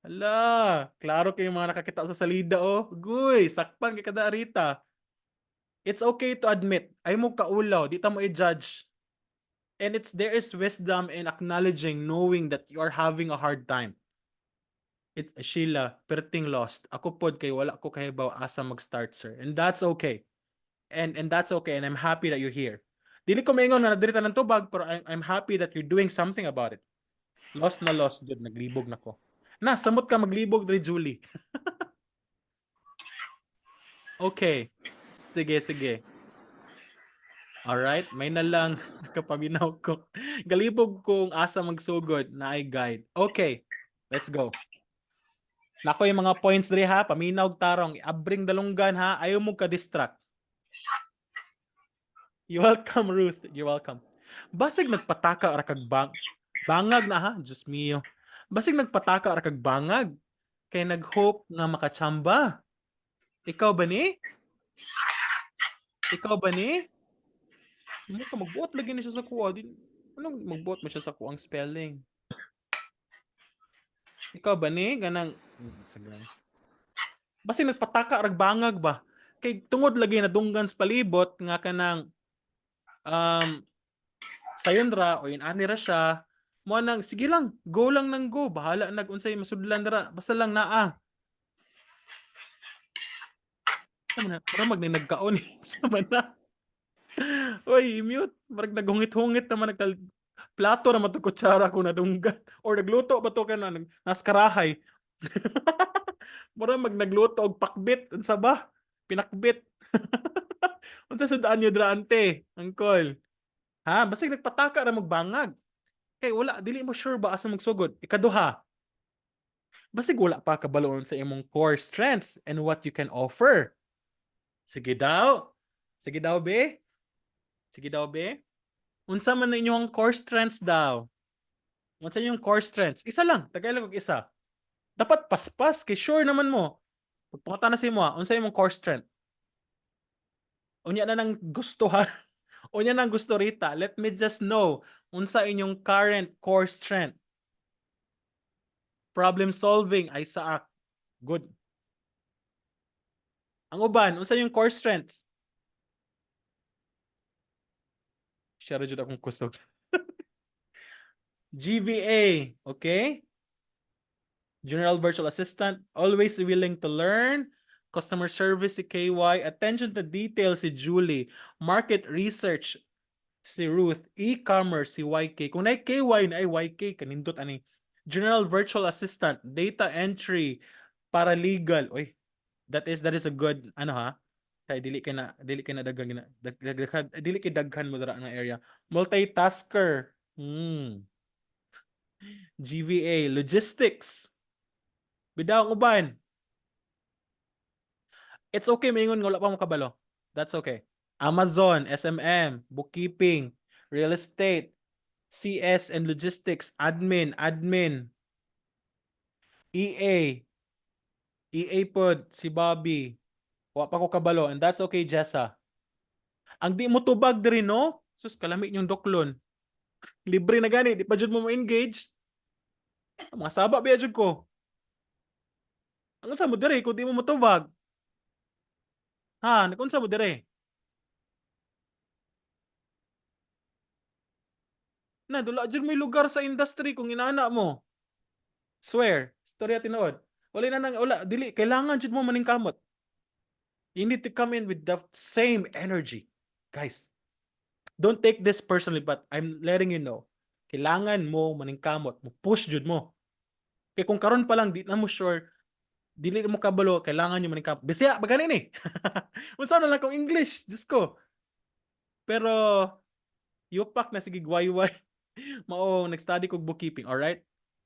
Hala, klaro kayo mga nakakita sa salida oh. Guy, sakpan kay kada Rita. It's okay to admit. Ay mo kaulaw, di ta mo i-judge. And it's there is wisdom in acknowledging, knowing that you are having a hard time. It's Sheila, perting lost. Ako pod kay wala ko kahibaw asa mag-start, sir. And that's okay. And that's okay and I'm happy that you're here. Dili ko maingon na diri ta ng tubag, pero I'm happy that you're doing something about it. Lost na lost jud, naglibog na ko. Na samot ka maglibog diri, Julie. Okay. Sige, sige. Alright, may na lang nakapaminaw ko. Galibog kung asa magsugod na ay guide. Okay, let's go. Nako yung mga points diri ha, paminaw og tarong, abring dalunggan ha, ayaw mo ka-distract. You're welcome, Ruth. You're welcome. Basig nagpataka ra kag bangag na ha, Diyos mio. Basig nagpataka ra kag bangag kay naghope nga makachamba. Ikaw ba ni? Ikaw ba ni? Mo ka magbuot lagi ni siya sa kuha. Di, anong magbuot mo siya sa kuha ang spelling? Ikaw ba ni? Ganang sige. Basi nagpataka rag bangag ba? Kay tungod lagi nadunggan sa palibot nga kanang sayon ra o in-ani ra siya mo nang sige lang, go lang nang go, bahala nag unsay masudlan dira, basta lang naa. Sama na, mura mag nagkaon sama na. Oy, mute. Marag naghungit-hungit naman nagkal plato ra man to, kutsara ko nadunggan or nagluto ba to ka na naskarahay. Mura mag nagluto og pakbit, unsa ba? Pinakbit. Unsa sa daan niyo dra, ante, angkol? Ha, basig nagpataka ra magbangag. Kay wala dili mo sure ba asa magsugod. Ikaduha. Basig wala pa kabaloon sa imong core strengths and what you can offer. Sige daw. Sige daw, be. Sige daw, be. Unsa man na inyong core strengths daw? Unsa inyong core strengths? Isa lang, tagay lang og isa. Dapat paspas kay sure naman mo. Pagpangutana sa imo, unsa imong core strength? Unya na nang gusto ha. Unya nang gusto, Rita. Let me just know unsa inyong current core strength. Problem solving, Isaac. Good. Ang uban, unsa yung core strengths? Share jud akong kusog. GVA, okay? General Virtual Assistant, always willing to learn. Customer service si KY, attention to detail si Julie, market research si Ruth, e-commerce si YK. Kung na KY na ay YK, kanindot ani. General Virtual Assistant, data entry, paralegal. Oy, that is a good ano ha. Kay dili kay na daghan na dili kay daghan mo dira nga area. Multitasker. GVA, logistics. Bidaw ang uban. It's okay maingon nga wala pa mo kabalo. That's okay. Amazon, SMM, bookkeeping, real estate, CS and logistics, admin, admin, EA, EA pod, si Bobby. Wa pa ko kabalo and that's okay, Jessa. Ang di mo tubag diri, no? Sus, kalami yung doklon. Libre na gani, di pa jud mo mo-engage. Mga saba biya jud ko. Ang unsa mo diri kung di mo motubag? Ha, nag-unsa mo diri? Na, dula jud may lugar sa industry kung inaana mo. Swear, storya tinuod. Wala na nang wala dili kailangan jud mo maningkamot. You need to come in with the same energy. Guys, don't take this personally, but I'm letting you know. Kailangan mo maningkamot, mo push jud mo. Kay kung karon pa lang di na mo sure, dili mo kabalo, kailangan nyo maningkamot. Bisaya ba gani ni? Unsa na lang kung English, Diyos ko. Pero yupak na sige wayway. Mao nag-study kog bookkeeping, all right?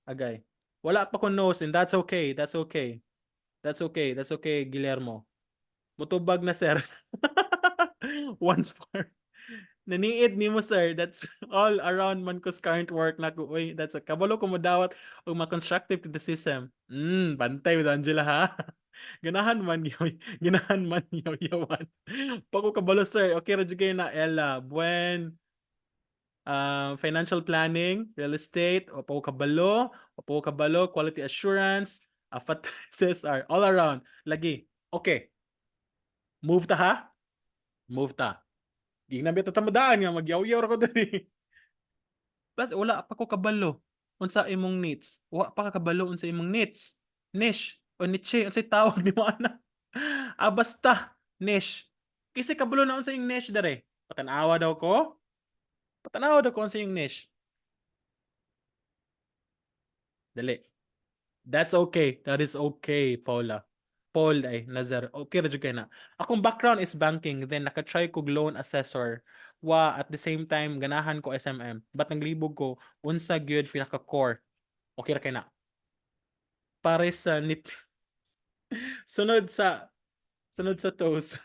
Agay. Wala pa ko knows and that's okay. That's okay. That's okay. That's okay, Guillermo. Mutubag na, sir. 1-4. Naniid nimo, sir. That's all around man ko's current work na ko. Uy, that's a kabalo ko modawat og ma constructive criticism. Bantay with Angela ha. Ganahan man yoy, ganahan man yaw yawan. Pag ko kabalo, sir. Okay ra jud kayo na, Ella. Buen financial planning, real estate, o pa ko kabalo, o pa ko kabalo, quality assurance, afat CSR, all around. Lagi. Okay. Move ta ha? Move ta. Di na bitaw tamadaan nga magyaw-yaw ra ko diri. Bas wala pa ko kabalo unsa imong needs. Wa pa ka kabalo unsa imong needs. Niche o niche, unsay tawag nimo ana? Ah, basta niche. Kasi kabalo na unsa imong niche dere. Patanawa daw ko. Patanawa daw ko unsa imong niche. Dali. That's okay. That is okay, Paula. Paul ay Nazar. Okay ra jud kay na. Akong background is banking, then naka-try kog loan assessor. Wa at the same time ganahan ko SMM. But naglibog ko unsa gyud pinaka core. Okay ra kay na. Pare sa nip sunod sa toes.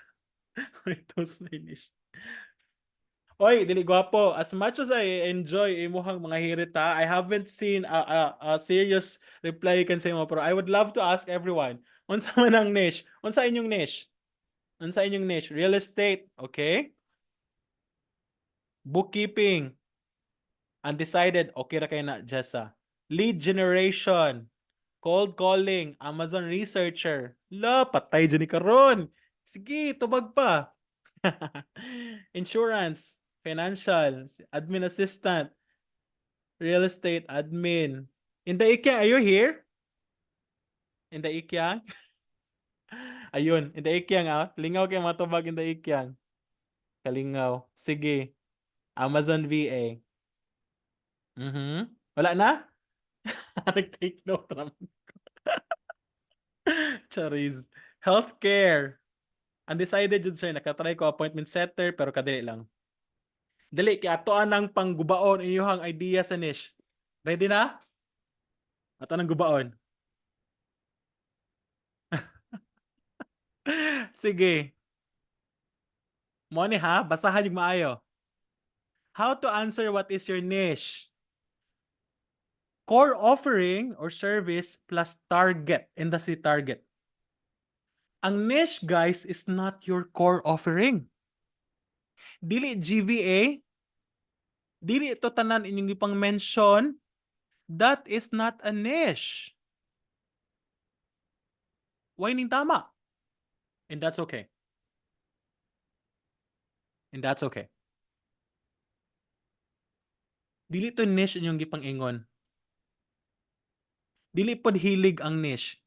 May toes na niche. Oy, dili gwapo. As much as I enjoy imuhang mga hirit ha, I haven't seen a serious reply kan sa imo, pero I would love to ask everyone. Unsa man ang niche? Unsa inyong niche? Unsa inyong niche? Real estate, okay? Bookkeeping. Undecided, okay ra kay na, Jessa. Lead generation. Cold calling, Amazon researcher. La, patay dyan ni karon. Sige, tubag pa. Insurance, financial, admin assistant, real estate admin. Inday Ikyang, are you here? Inday Ikyang? Ayun, Inday Ikyang ah. Lingaw kay matubag, Inday Ikyang. Kalingaw. Sige. Amazon VA. Wala na? Nag-take note naman ko. Charis. Healthcare. Undecided jud, sir. Nakatry ko appointment setter pero kadali lang. Dali, kay ato anang panggubaon inyong idea sa niche. Ready na? Ato nang gubaon. Sige. Mo ni ha, basahan yung maayo. How to answer what is your niche? Core offering or service plus target, industry target. Ang niche, guys, is not your core offering. Dili GVA, dili ito tanan inyong ipang mention, that is not a niche. Way ning tama? And that's okay. And that's okay. Dili to niche inyong gipang-ingon. Dili pod hilig ang niche.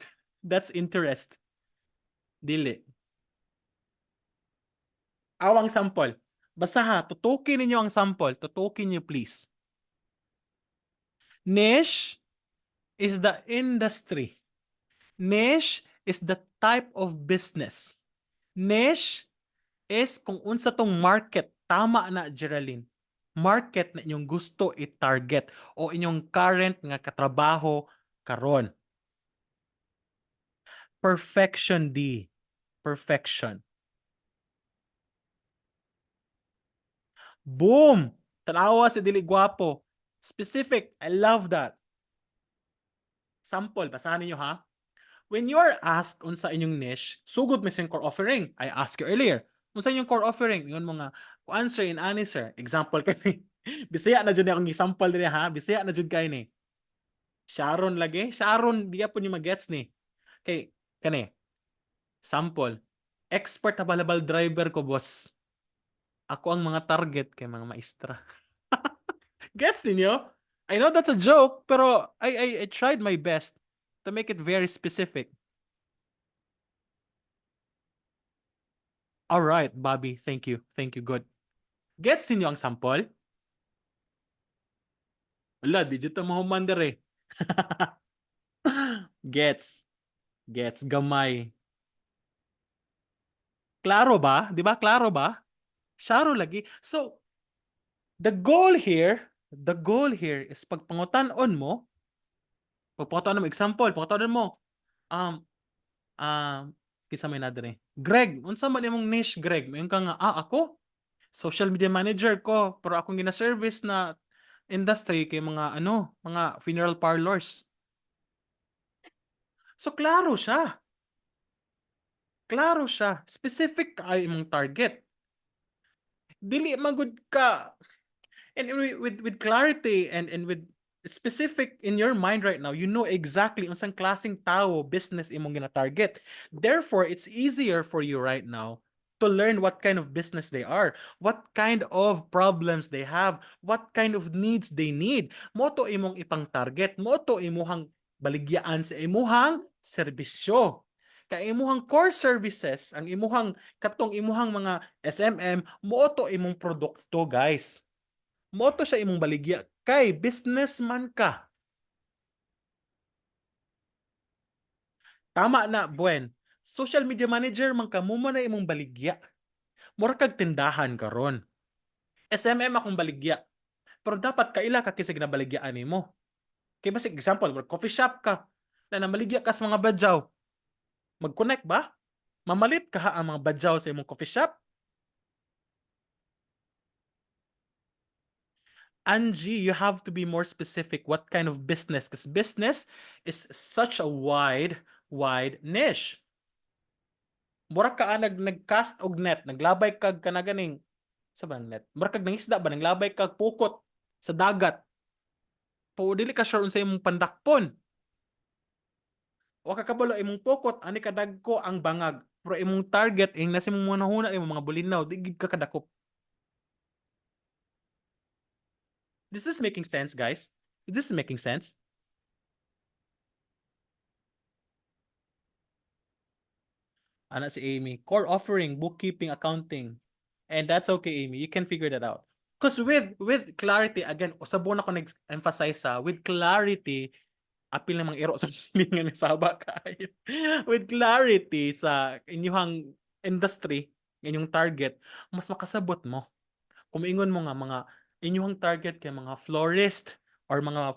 That's interest. Dili. Awang sample. Basta ha, tutukin ninyo ang sample. Tutukin niyo, please. Niche is the industry. Niche is the type of business. Niche is kung unsa tong market. Tama na, Geraldine. Market na inyong gusto i-target o inyong current nga katrabaho karon. Perfection, D. Perfection. Boom! Tanawa si dili gwapo. Specific. I love that. Sample, basahan ninyo ha. When you are asked unsa inyong niche, sugod mo sa core offering. I asked you earlier. Unsa inyong core offering? Ingon mo nga, answer in ani, sir. Example kani. Bisaya na jud akong example diri ha. Bisaya na jud kay ni. Sharon lagi. Sharon, di po niyo magets ni. Kay kani. Sample. Expert habal driver ko, boss. Ako ang mga target kay mga maestra. Gets ninyo? I know that's a joke, pero I tried my best to make it very specific. All right, Bobby. Thank you. Thank you. Good. Gets ninyo ang sample? Wala, di dito mahuman dire. Gets. Gets. Gamay. Klaro ba? Di ba? Klaro ba? Syaro lagi. So, the goal here is pagpangutan-on mo, pagpangutan mo, example, pangutan mo, kinsa may na diri? Greg, unsa man imong niche, Greg? Moingon ka nga, "Ah, ako, social media manager ko, pero akong gina-service na industry kay mga ano, mga funeral parlors." So, klaro siya. Klaro siya. Specific kaayo imong target. Dili man gud ka and with clarity and with specific in your mind right now, you know exactly unsang klaseng tao, business imong gina-target. Therefore, it's easier for you right now to learn what kind of business they are, what kind of problems they have, what kind of needs they need. Mao to imong ipang target, mao to imuhang baligyaan sa imuhang serbisyo. Kay imuhang core services, ang imuhang katong imuhang mga SMM, mao to imong produkto, guys. Mao to siya imong baligya kay businessman ka. Tama na, Buen. Social media manager man ka, mo na imong baligya. Mura kag tindahan karon. SMM akong baligya. Pero dapat kaila ka kisig na baligyaan nimo. Kay basig example, murag coffee shop ka, na namaligya ka sa mga badyaw. Mag-connect ba? Mamalit ka ha ang mga badyaw sa imong coffee shop? Angie, you have to be more specific what kind of business, because business is such a wide, wide niche. Mura ka ah, nag-cast og net, naglabay kag kana ganing sa ba net? Mura kag nangisda ba, naglabay kag pukot sa dagat. Po dili ka sure unsa imong pandakpon. Wa ka kabalo imong pukot ani kadagko ang bangag. Pero imong target ing nasa imong hunahuna imong mga bulinaw, di gid ka kadakop. This is making sense, guys. This is making sense. Ana si Amy. Core offering, bookkeeping, accounting. And that's okay, Amy. You can figure that out. Because with clarity, again, usabon ako nag-emphasize sa, with clarity, apil ng mga iro sa silingan ni Saba kaayo. With clarity sa inyong industry, inyong target, mas makasabot mo. Kung moingon mo nga mga inyong target kay mga florist or mga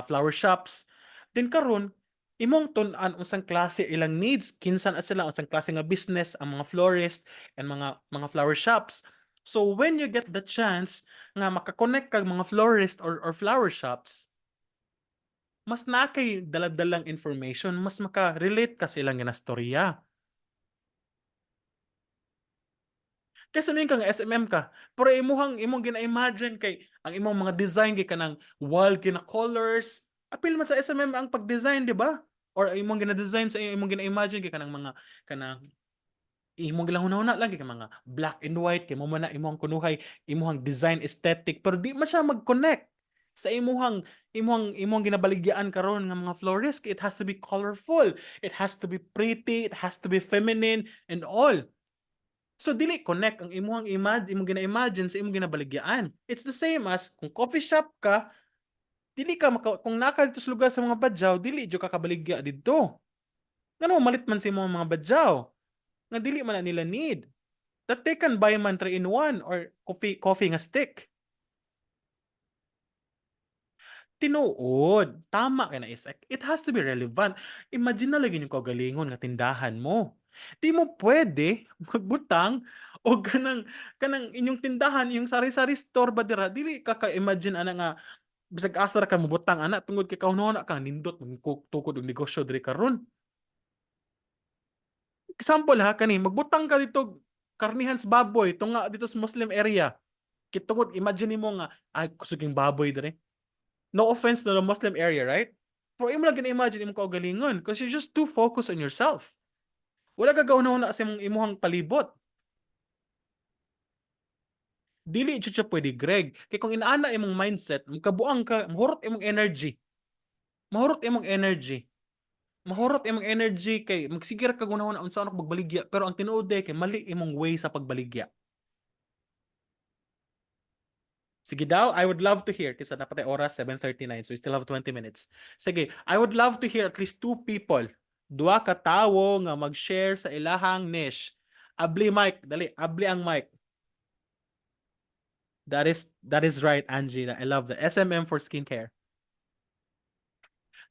flower shops, then karon imong tun-an unsang klase ilang needs, kinsa na sila, unsang klase nga business ang mga florist and mga flower shops. So when you get the chance nga makakonect kag mga florist or flower shops, mas naa kay dala-dalang information, mas maka-relate ka silang ginastorya. Kaysa moingon ka nga SMM ka, pero imuhang imong gina-imagine kay ang imong mga design kay kanang wild kay na colors, apil man sa SMM ang pag-design, di ba? Or imong gina-design sa imong gina-imagine kay kanang mga kanang imong gilahuna-huna lang kay mga black and white kay mao man na imong kunuhay imuhang design aesthetic, pero di man siya mag-connect sa imuhang ginabaligyaan karon nga mga florist. It has to be colorful, it has to be pretty, it has to be feminine and all. So dili connect ang imuhang imong gina-imagine sa imong ginabaligyaan. It's the same as kung coffee shop ka, dili ka maka, kung naa ka dito sa lugar sa mga Badjao, dili jud ka kabaligya didto. Ngano malit man sa imong mga Badjao nga dili man na nila need. That they can buy man 3 in 1 or coffee nga stick. Tinuod, tama kay na Isaac. It has to be relevant. Imagine na lagi yung kagalingon nga tindahan mo. Di mo pwede magbutang o kanang inyong tindahan, yung sari-sari store ba dira, dili ka ka-imagine ana nga bisag asa ra ka mobutang ana tungod kay kahuna ka nindot tukod og negosyo diri karon. Example ha, kani magbutang ka dito karnihan sa baboy tunga dito sa Muslim area. Kitungod imagine nimo nga ay kusog baboy dire. No offense to the Muslim area, right? Pero imo lang gina-imagine imong kaugalingon because you're just too focused on yourself. Wala ka gahuna-huna sa imong imuhang palibot. Dili jud siya pwede, Greg. Kay kung inaana imong mindset, makabuang ka, mahurot imong energy. Mahurot imong energy. Mahurot imong energy kay magsige ra kag hunahuna unsa ako pagbaligya, pero ang tinuod kay mali imong way sa pagbaligya. Sige daw, I would love to hear kaysa naa pa tay oras, 7:39, so we still have 20 minutes. Sige, I would love to hear at least two people, duha ka tawo nga mag-share sa ilahang niche. Abli mic, dali, abli ang mic. That is right, Angie. I love the SMM for skincare.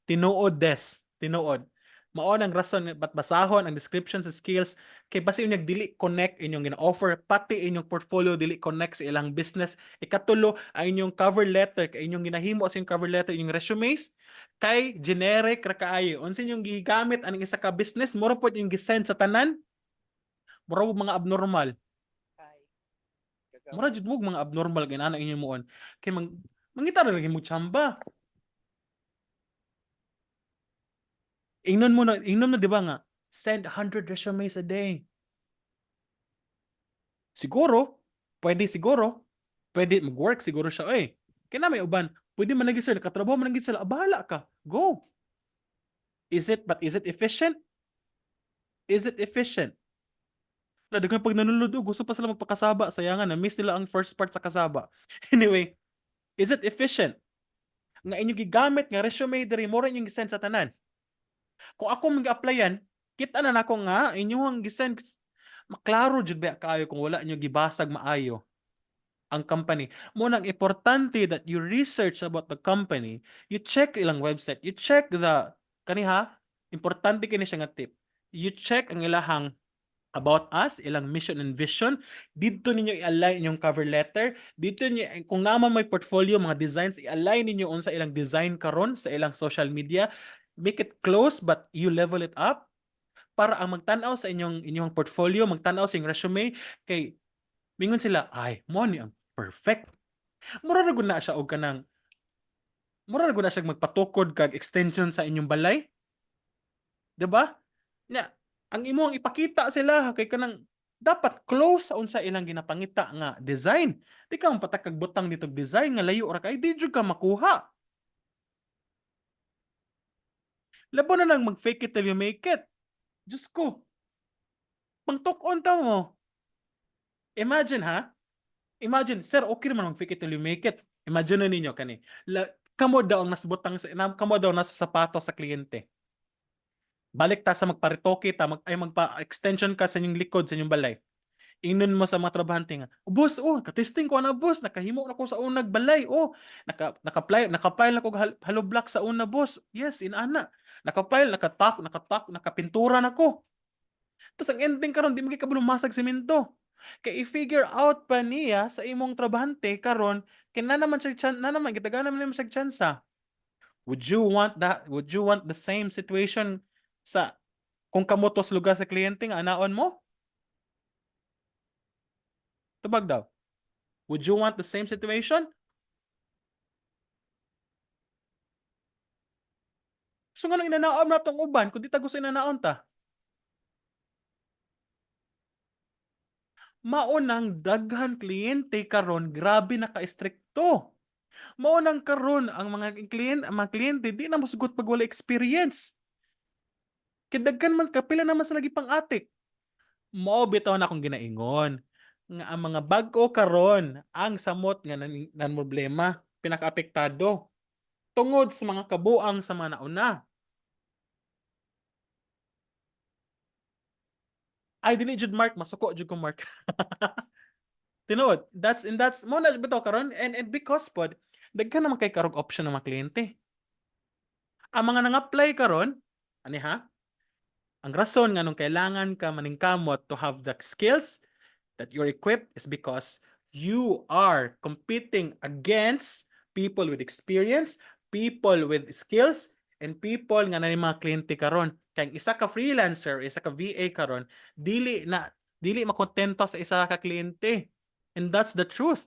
Tinuod des, tinuod. Mao nang rason ba't basahon ang description sa skills kay basi unyag dili connect inyong gina-offer, pati inyong portfolio dili connect sa ilang business. Ikatulo, ang inyong cover letter, kay inyong ginahimo sa inyong cover letter, inyong resumes kay generic ra kaayo. Unsa inyong gigamit aning isa ka business, mura pod inyong gisend sa tanan. Mura og mga abnormal. Mura jud mo mga abnormal kay ana inyong muon. Kay mangita ra lagi mo tsamba. Ingnon mo, di ba nga, send 100 resumes a day. Siguro, pwede siguro, pwede mag-work siguro siya. Oy, kaya na may uban, pwede man lagi sir, nakatrabaho man lagi sila, ah, bahala ka, go. But is it efficient? Is it efficient? Wala, di ko pag nanonood, oh, gusto pa sila magpakasaba. Sayangan, na-miss nila ang first part sa kasaba. Anyway, is it efficient? Nga inyong gigamit nga resume diri mo rin yung gisend sa tanan. Kung ako mag-applyan, kita na nako nga inyong gisend, maklaro jud ba kaayo kung wala inyo gibasag maayo ang company. Mao nang importante that you research about the company, you check ilang website, you check the kaniha, importante kini siya nga tip. You check ang ilahang about us, ilang mission and vision. Didto ninyo i-align inyong cover letter. Dito niyo, kung naman may portfolio, mga designs, i-align ninyo unsa ilang design karon sa ilang social media. Make it close but you level it up para ang magtan-aw sa inyong portfolio, magtan-aw sa inyong resume kay mingon sila, "Ay, mo ni ang perfect." Mura ra gud na siya og kanang mura ra gud na siya magpatukod kag extension sa inyong balay. 'Di ba? Nya, ang imong ipakita sila kay kanang dapat close sa unsa ilang ginapangita nga design. Di ka mapatak kag butang dito design nga layo ra kay di jud ka makuha. Labo na lang mag fake it till you make it. Diyos ko. Pangtuk-on ta mo. Imagine ha? Imagine, sir, okay naman mag fake it till you make it. Imagine na ninyo kani. La, kamo daw ang nasbutang sa kamo daw nasa sapatos sa kliyente. Balik ta sa magparitoke ta mag ay magpa-extension ka sa inyong likod sa inyong balay. Ingnon mo sa mga trabahante nga, "Oh, boss, oh, ka-testing ko na boss, nakahimo na ko sa unag balay. Oh, naka-apply, naka-file na ko hollow block sa una, boss. Yes, inana. Naka-file, nakatak, nakatak, nakapintura na ko." Tapos ang ending karon di mo kabalo masag semento. Kay i-figure out pa niya sa imong trabahante karon kay na naman siya na naman gitagaan naman nimo siya tsansa. Would you want that? Would you want the same situation sa kung kamo to sa lugar sa kliyente nga anaon mo? Tubag daw. Would you want the same situation? So nganong inanaon na tong uban kung di ta gusto inanaon ta? Mao nang daghan kliyente karon, grabe na ka-istrikto. Mao nang karon ang mga kliyente di na mosugot pag wala experience. Kay daghan man, kapila naman sa lagi pang-atik. Mao bitaw na akong ginaingon nga ang mga bag-o karon ang samot nga nan problema, pinakaapektado tungod sa mga kabuang sa mga nauna. Ay, dili jud, Mark, masuko jud ko, Mark. Tinuod, that's mo na bitaw karon and because pod daghan naman kay karog option ng mga kliyente. Ang mga nang-apply karon, ani ha? Ang rason nga nung kailangan ka maningkamot to have the skills that you're equipped is because you are competing against people with experience, people with skills, and people nga na mga kliyente karon. Kay ang isa ka freelancer, isa ka VA karon, dili makontento sa isa ka kliyente. And that's the truth.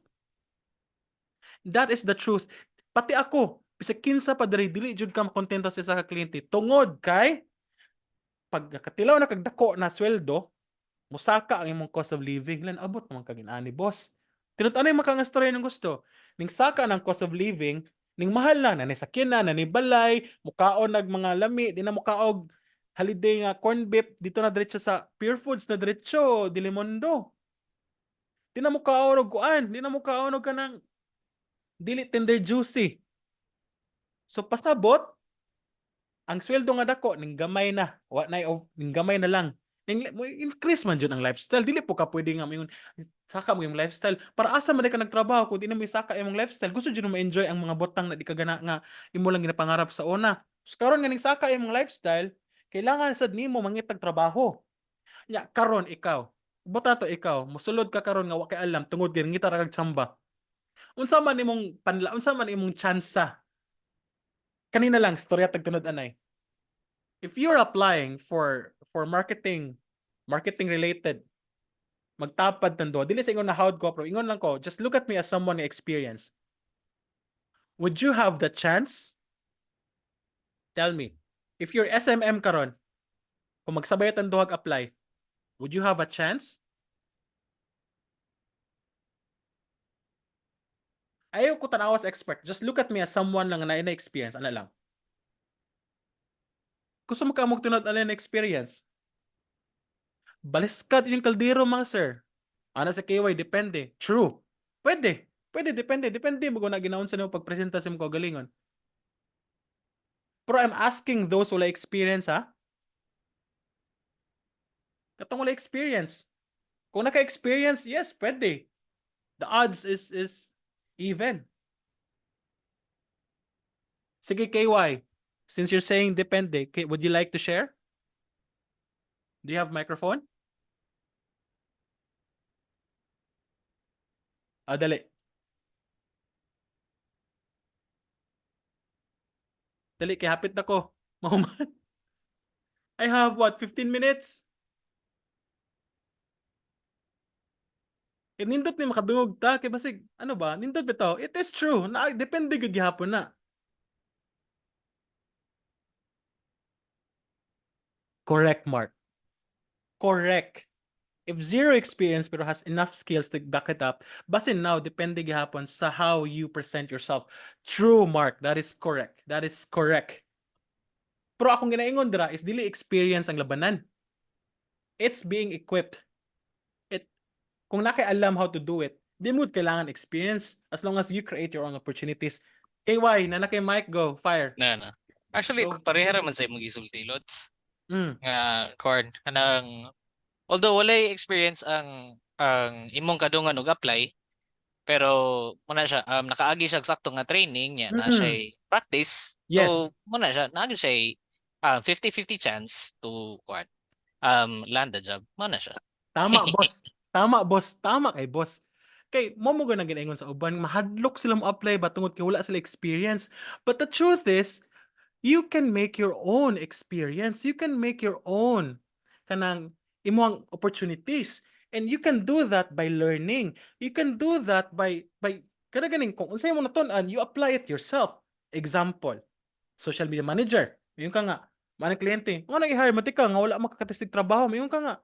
That is the truth. Pati ako, bisag kinsa pa diri, dili jud ka makontento sa isa ka kliyente tungod kay pag nakatilaw na kag dako na sweldo, musaka ang imong cost of living. Lan abot naman kag inani, boss. Tinud-anay maka nga istorya ng gusto. Ning saka ng cost of living, ning mahal na, nanay sakyan na, nanay balay, mukaon nag mga lami, di na mukaog holiday nga corn beef, dito na diretso sa Pure Foods na diretso, Delimondo. Di na mukaon og kuan, di na mukaon og kanang dili tender juicy. So pasabot, ang sweldo nga dako ning gamay na, wa na ning gamay na lang. Ning mo increase man jud ang lifestyle. Dili po ka pwede nga moingon saka mo yung lifestyle. Para asa man di ka nagtrabaho kung di na mo isaka imong lifestyle? Gusto jud mo ma-enjoy ang mga botang na di ka gana nga imo lang ginapangarap sa una. So karon nga ning saka imong lifestyle, kailangan sad nimo mangitag trabaho. Nya karon ikaw, buta to ikaw, mosulod ka karon nga wa kay alam tungod kay ngita ra kag tsamba. Unsa man imong panla, unsa man imong tsansa? Kanina lang storya tag tunod anay. If you're applying for marketing, marketing related, magtapad tando, dili sa ingon na howd ko, pero ingon lang ko, just look at me as someone na experience. Would you have the chance? Tell me. If you're SMM karon, kung magsabay tang duhag apply, would you have a chance? Ayaw ko tanawas expert. Just look at me as someone lang na na-experience. Ano lang? Gusto mo ka mo tunod ano na experience? Baliskad yung kaldero, mga sir. Ana sa KY, depende. True. Pwede. Pwede, depende. Depende mo kung na ginaon sa nimo pagpresenta sa imong kaugalingon. Pero I'm asking those wala experience, ha? Katong wala experience. Kung naka-experience, yes, pwede. The odds is even. Sige, KY. Since you're saying depende, would you like to share? Do you have microphone? Ah, dali. Dali, kay hapit na ko. Mahuman. I have what, 15 minutes? Eh, nindot ni makadungog ta kay basig ano ba, nindot bitaw. It is true na depende gud gihapon na. Correct, Mark. Correct. If zero experience pero has enough skills to back it up, basin now depende gihapon sa how you present yourself. True, Mark. That is correct. That is correct. Pero akong ginaingon dira is dili experience ang labanan. It's being equipped. It kung naa kay alam how to do it, di mo kailangan experience as long as you create your own opportunities. KY, na na kay Mike, go, fire. Na na. Actually, Go. pareha ra man sa imong gisulti, Lods. Nga corn kanang although walay experience ang imong kadungan og apply, pero muna siya nakaagi siya og sakto nga training niya na siya practice. So muna siya naagi siya 50-50 chance to kuan land the job. Muna siya. Tama, boss. Tama, boss, tama kay boss. Kay mo gana ginaingon sa uban, mahadlok sila mo apply ba tungod kay wala sila experience. But the truth is, you can make your own experience. You can make your own kanang imong opportunities. And you can do that by learning. You can do that by kada ganing kung unsay mo natun-an, you apply it yourself. Example, social media manager. Mayon ka nga, manang kliyente, nga nang i-hire mo ka nga wala makakatisig trabaho, mayon ka nga.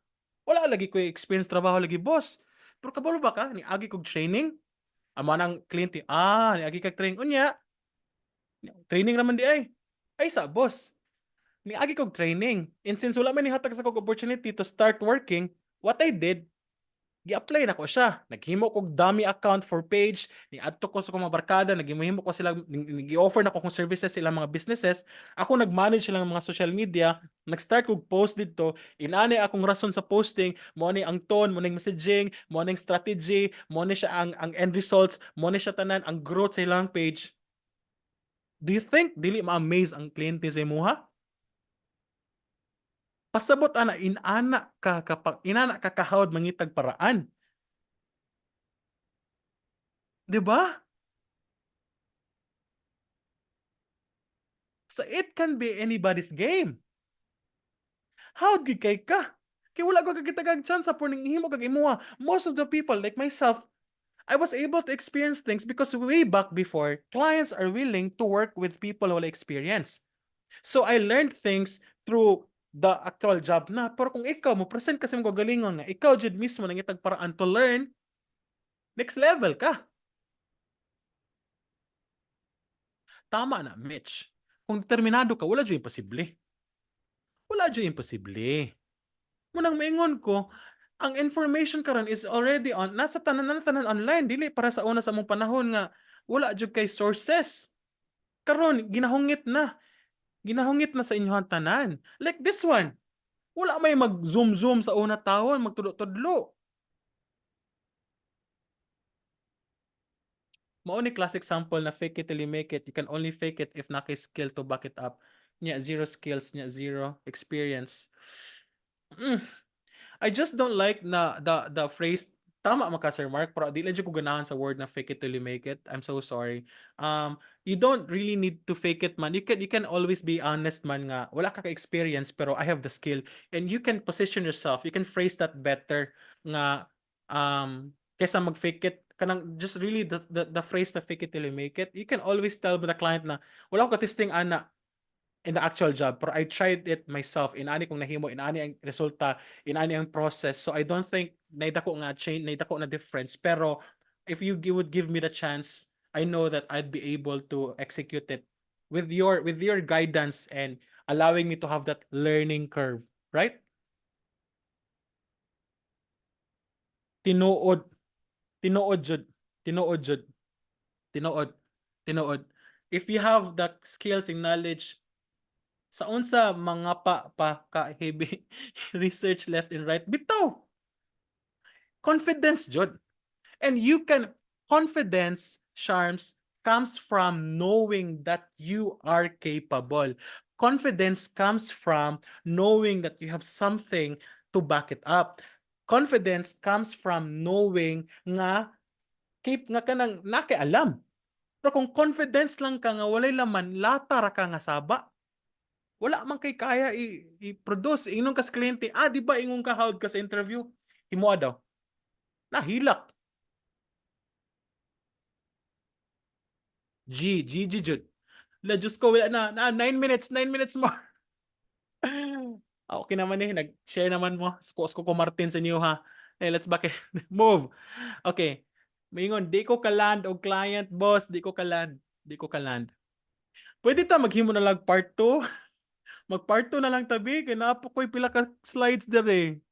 Wala lagi ko experience trabaho lagi, boss. Pero kabalo ba ka ni agi kog training? Amo nang kliyente, ah, ni agi kag training unya. Training raman di ay. Ay sa boss. Ni agi kog training. And since wala man nihatag sa kog opportunity to start working, what I did, gi-apply na ko siya. Naghimo kog dummy account for page, ni adto ko sa akong mga barkada, naghimo ko sila, gi-offer na ko kong services sa ilang mga businesses. Ako nag-manage silang mga social media, nag-start kog post didto, inani akong rason sa posting, mo ni ang tone, mo ning messaging, mo ning strategy, mo ni siya ang end results, mo ni siya tanan ang growth sa ilang page. Do you think dili ma-amaze ang kliyente sa imuha? Pasabot ana, inana ka kapag inana ka kahawd mangitag paraan. 'Di ba? So it can be anybody's game. How gid kay ka? Kay wala ko kagitagag chance sa ning himo kag imuha. Most of the people like myself, I was able to experience things because way back before, clients are willing to work with people who wala experience. So I learned things through the actual job na. Pero kung ikaw mo present kasi mo kagalingon nga ikaw jud mismo nangitag paraan to learn, next level ka. Tama na, Mitch. Kung determinado ka, wala jud imposible. Wala jud imposible. Munang maingon ko, ang information karon is already on nasa tanan na tanan online, dili para sa una sa among panahon nga wala jud kay sources. Karon ginahungit na. Ginahungit na sa inyong tanan. Like this one. Wala may mag-zoom zoom sa una tawon, magtudlo-tudlo. Mao ni classic sample na fake it till you make it. You can only fake it if naa kay skill to back it up. Nya zero skills, nya zero experience. I just don't like na the phrase, tama man ka, Sir Mark, pero di lang jud ko ganahan sa word na "fake it till you make it." I'm so sorry. You don't really need to fake it man. You can always be honest man nga wala ka ka-experience pero I have the skill, and you can position yourself. You can phrase that better nga kaysa mag-fake it kanang just really the phrase na "fake it till you make it." You can always tell the client na wala ko ka-testing ana in the actual job pero I tried it myself, inani kong nahimo, inani ang resulta, inani ang process, so I don't think naidako nga change, naidako na difference, pero if you would give me the chance, I know that I'd be able to execute it with your guidance and allowing me to have that learning curve, right? Tinuod, tinuod jud, tinuod jud, tinuod, tinuod. If you have the skills and knowledge sa unsa mga pa ka heavy research left and right, bitaw, confidence jud. And you can confidence, charms, comes from knowing that you are capable. Confidence comes from knowing that you have something to back it up. Confidence comes from knowing nga keep nga kanang nakialam. Pero kung confidence lang ka nga walay laman, lata ra ka nga saba. Wala man kay kaya i-produce. Ingnon ka sa kliyente, "Ah, di ba ingon ka hawd ka sa interview? Himoa daw." Nahilak. G, G, G, jud. La, Diyos ko, wala na. Na, 9 minutes, 9 minutes more. Ah, okay naman eh. Nag-share naman mo. Sko ko Martin sa inyo ha. Eh, let's back it. Move. Okay. Maingon, "Di ko kaland og client, boss. Di ko kaland. Di ko kaland." Pwede ta maghimo na lang part 2? Mag part 2 na lang tabi. Kay naa pa ko'y pila ka slides dire.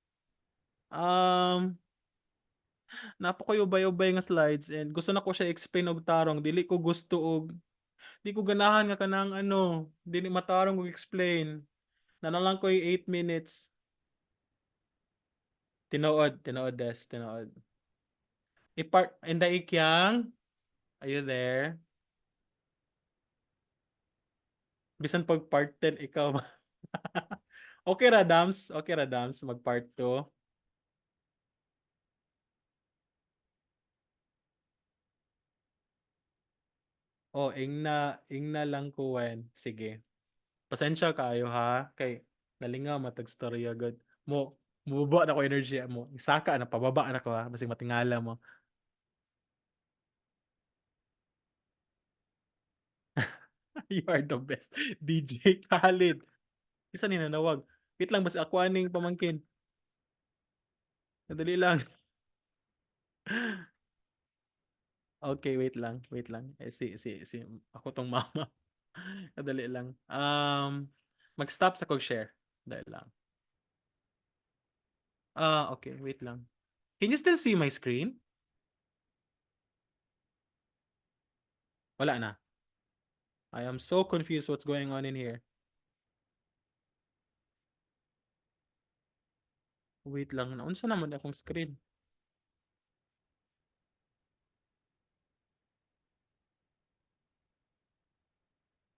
Naa pa ko'y ubay-ubay nga slides and gusto na ko siya explain og tarong. Dili ko gusto og di ko ganahan nga kanang ano, dili matarong og explain. Na lang ko'y 8 minutes. Tinuod, tinuod des, tinuod. I-part in the ikyang. Are you there? Bisan pag part 10 ikaw. Okay ra, Dams, okay ra, Dams, mag part 2. Oh, ingna ingna lang ko when. Sige. Pasensya kaayo ha kay nalingaw matag storya gud. Mo mubaba na ko energy mo. Isaka na, pababa na ko ha, basig matingala mo. You are the best. DJ Khaled. Isa ni nanawag. Wait lang, basta ako aning pamangkin. Nadali lang. Okay, wait lang, wait lang. Eh, si ako tong mama. Kadali lang. Mag-stop sa kog share. Dali lang. Ah, okay, wait lang. Can you still see my screen? Wala na. I am so confused what's going on in here. Wait lang, naunsa naman akong screen?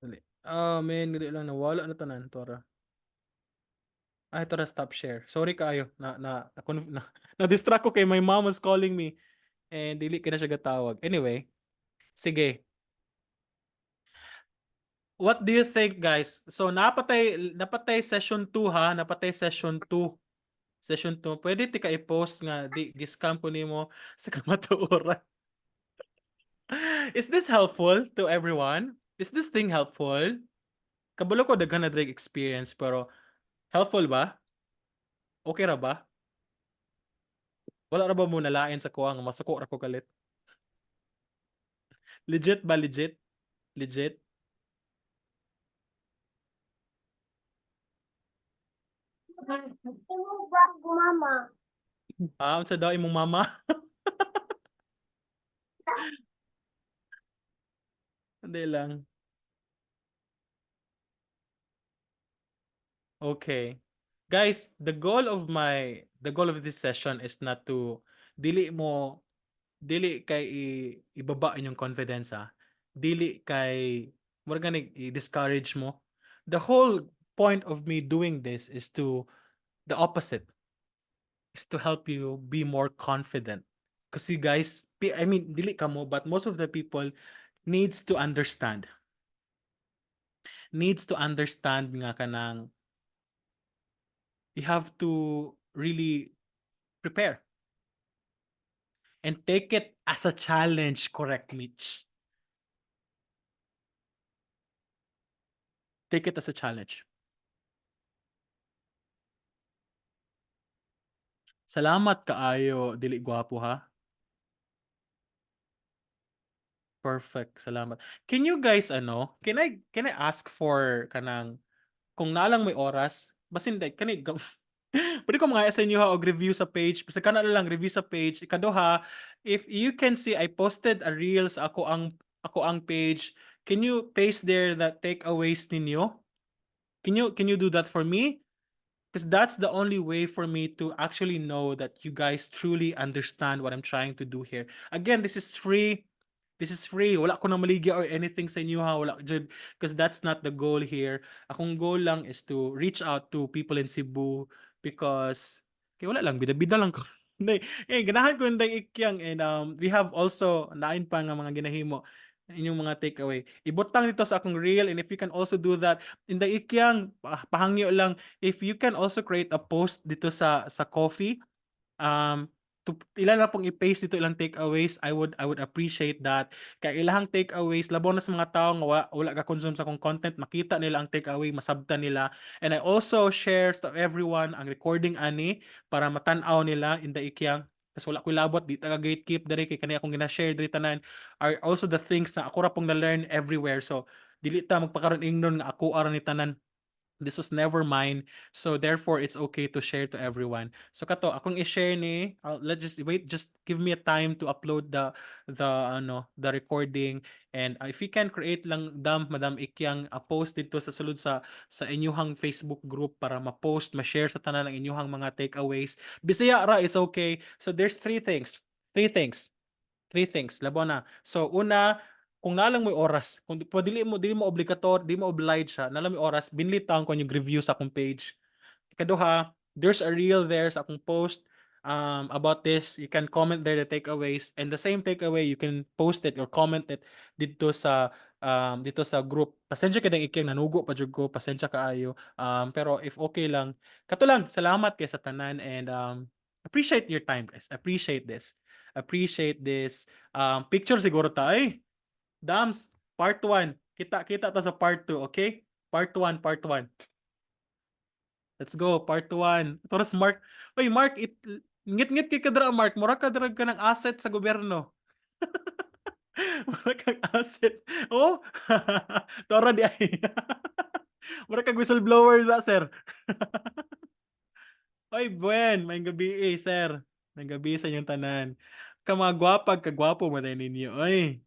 Dali. Oh man, dali lang, nawala na tanan, tora. Ay, tora, stop share. Sorry kaayo na na-distract ko kay my mom was calling me and dili kay na siya gatawag. Anyway, sige. What do you think, guys? So napatay session 2 ha, napatay session 2. Session 2. Pwede ti ka i-post nga di gi-scam ko nimo sa kamatuoran. Is this helpful to everyone? Is this thing helpful? Kabalo ko daghan na drag experience, pero helpful ba? Okay ra ba? Wala ra ba mo nalain sa kuha nga masuko ra ko kalit? Legit ba, legit? Legit? Imo ba, mama? Ah, unsa daw imong mama? Hindi lang. Okay. Guys, the goal of this session is not to dili mo dili kay ibaba inyong confidence ha. Dili kay mura gani i-discourage mo. The whole point of me doing this is to the opposite. Is to help you be more confident. Because you guys, I mean, dili ka mo, but most of the people needs to understand. Needs to understand nga kanang you have to really prepare and take it as a challenge, correct, Mitch? Take it as a challenge. Salamat kaayo, dili gwapo ha. Perfect, salamat. Can you guys ano, can I ask for kanang kung nalang may oras, basin like kani pwede ko mga sa inyo ha og review sa page, basta kana na lang review sa page. Ikaduha, if you can see I posted a reels ako ang page. Can you paste there the takeaways ninyo? Can you do that for me? Because that's the only way for me to actually know that you guys truly understand what I'm trying to do here. Again, this is free. This is free. Wala ko na maligya or anything sa inyo ha. Wala jud, because that's not the goal here. Akong goal lang is to reach out to people in Cebu because kay wala lang, bida-bida lang ko. Hindi, eh, ganahan ko Inday Ikyang and we have also lain pa nga mga ginahimo inyong mga takeaway. Ibutang dito sa akong reel, and if you can also do that Inday Ikyang, pahangyo lang if you can also create a post dito sa coffee to ila na pong i-paste dito ilang takeaways. I would appreciate that kay ilahang takeaways labaw na sa mga tao nga wala ka consume sa akong content, makita nila ang takeaway, masabtan nila. And I also share to everyone ang recording ani para matan-aw nila, Inday Ikyang, kasi wala ko'y labot, di taga gatekeep diri kay kani akong gina-share diri tanan are also the things na ako ra pong na-learn everywhere. So dili ta magpakaron ingnon nga ako ara ni tanan. This was never mine, so therefore it's okay to share to everyone. So kato akong i-share ni let's just wait, just give me a time to upload the ano, the recording. And if you can create lang dam, Madam Ikyang, a post dito sa sulod sa inyuhang Facebook group para ma-post, ma-share sa tanan ang inyuhang mga takeaways. Bisaya ra is okay. So there's three things, three things, three things labaw na. So una, kung nalang mo'y oras, kung dili mo obligator, di mo obliged siya, nalang mo'y oras, binli taon ko yung review sa akong page. Ikaduha, there's a reel there sa akong post. about this. You can comment there the takeaways, and the same takeaway, you can post it or comment it dito sa group. Pasensya kay Ikyang, nanugo pa jud ko, pasensya kaayo. Pero if okay lang, kato lang, salamat kay sa tanan and appreciate your time, guys. Appreciate this. Appreciate this. Picture siguro ta ay. Dams, part 1. Kita-kita ta sa part 2, okay? Part 1, part 1. Let's go, part 1. Toras Mark. Oy, Mark, ngit-ngit kay kadra, Mark. Mura ka dra ka ng asset sa gobyerno. Mura kang asset. Oh. Tora di ay. Mura kag whistleblower na, sir. Oy, Buen, may gabi eh, sir. May gabi sa inyong tanan. Ka mga gwapag, kagwapo mo tayo ninyo. Oy,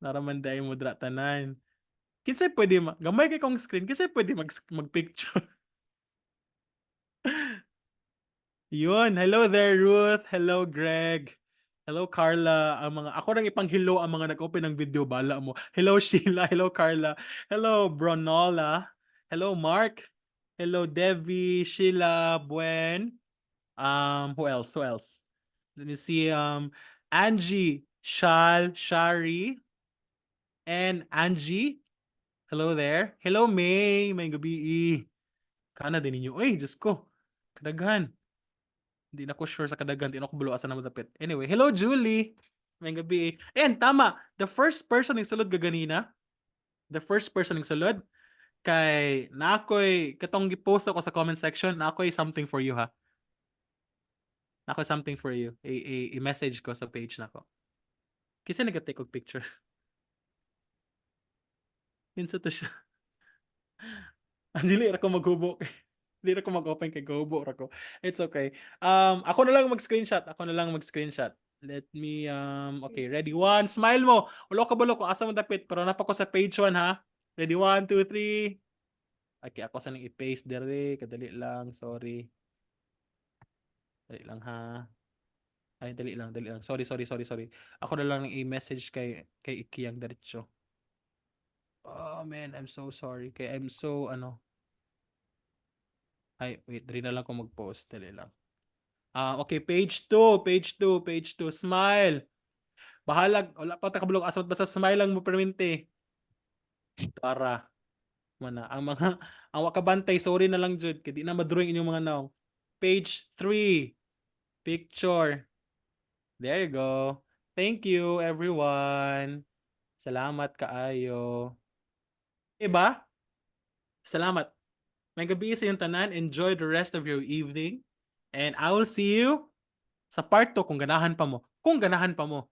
naraman dahil mo dra tanan. Kinsay pwede gamay kay kong screen, kinsay pwede mag-picture. Yun, hello there, Ruth. Hello, Greg. Hello, Carla. Ang mga ako nang ipang-hello ang mga nag-open ng video, bala mo. Hello, Sheila. Hello, Carla. Hello, Bronola. Hello, Mark. Hello, Debbie, Sheila, Buen. Who else? Who else? Let me see. Angie, Shal, Shari, and Angie. Hello there. Hello, May. May gabi. Kana din ninyo. Uy, Diyos ko. Kadaghan. Hindi na ko sure sa kadaghan. Hindi na ko bulo asa na madapit. Anyway, hello, Julie. May gabi. And tama, the first person yung sulod gaganina, the first person yung sulod, kay naakoy katong gipost ako sa comment section, naakoy something for you ha. Naakoy something for you. A message ko sa page nako. Kasi nag-take og picture. Kinsa to siya? Ah, dili ra ko maghubo. Dili ra ko mag-open kay gubo ra ko. It's okay. Ako na lang mag-screenshot. Ako na lang mag-screenshot. Let me okay, ready, one, smile mo. Wala ka balo kung asa mo dapit, pero napa ko sa page 1 ha. Ready, one, two, three. Okay, ako sa nang i-paste dire, kadali lang, sorry. Dali lang ha. Ay, dali lang, dali lang. Sorry, sorry, sorry, sorry. Ako na lang nang i-message kay Ikiyang diretso. Oh man, I'm so sorry. Kay I'm so ano. Ay, wait, diri na lang ko mag-post. Dali lang. Ah, okay, page 2, page 2, page 2. Smile. Bahalag, wala pa ta kabulong asot, basta smile lang mo permente. Tara. Mana ang mga ang wakabantay, sorry na lang jud kay di na madrawing inyong mga naong. Page 3. Picture. There you go. Thank you, everyone. Salamat kaayo. Diba? Salamat. May gabi sa iyong tanan. Enjoy the rest of your evening. And I will see you sa part 2 kung ganahan pa mo. Kung ganahan pa mo.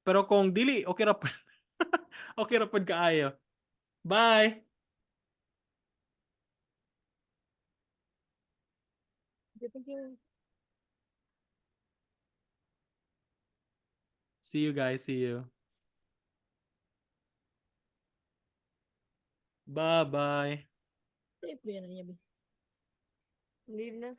Pero kung dili, okay ra pod. Okay ra pod kaayo. Bye! Thank you. See you guys. See you. Bye-bye. Leave na.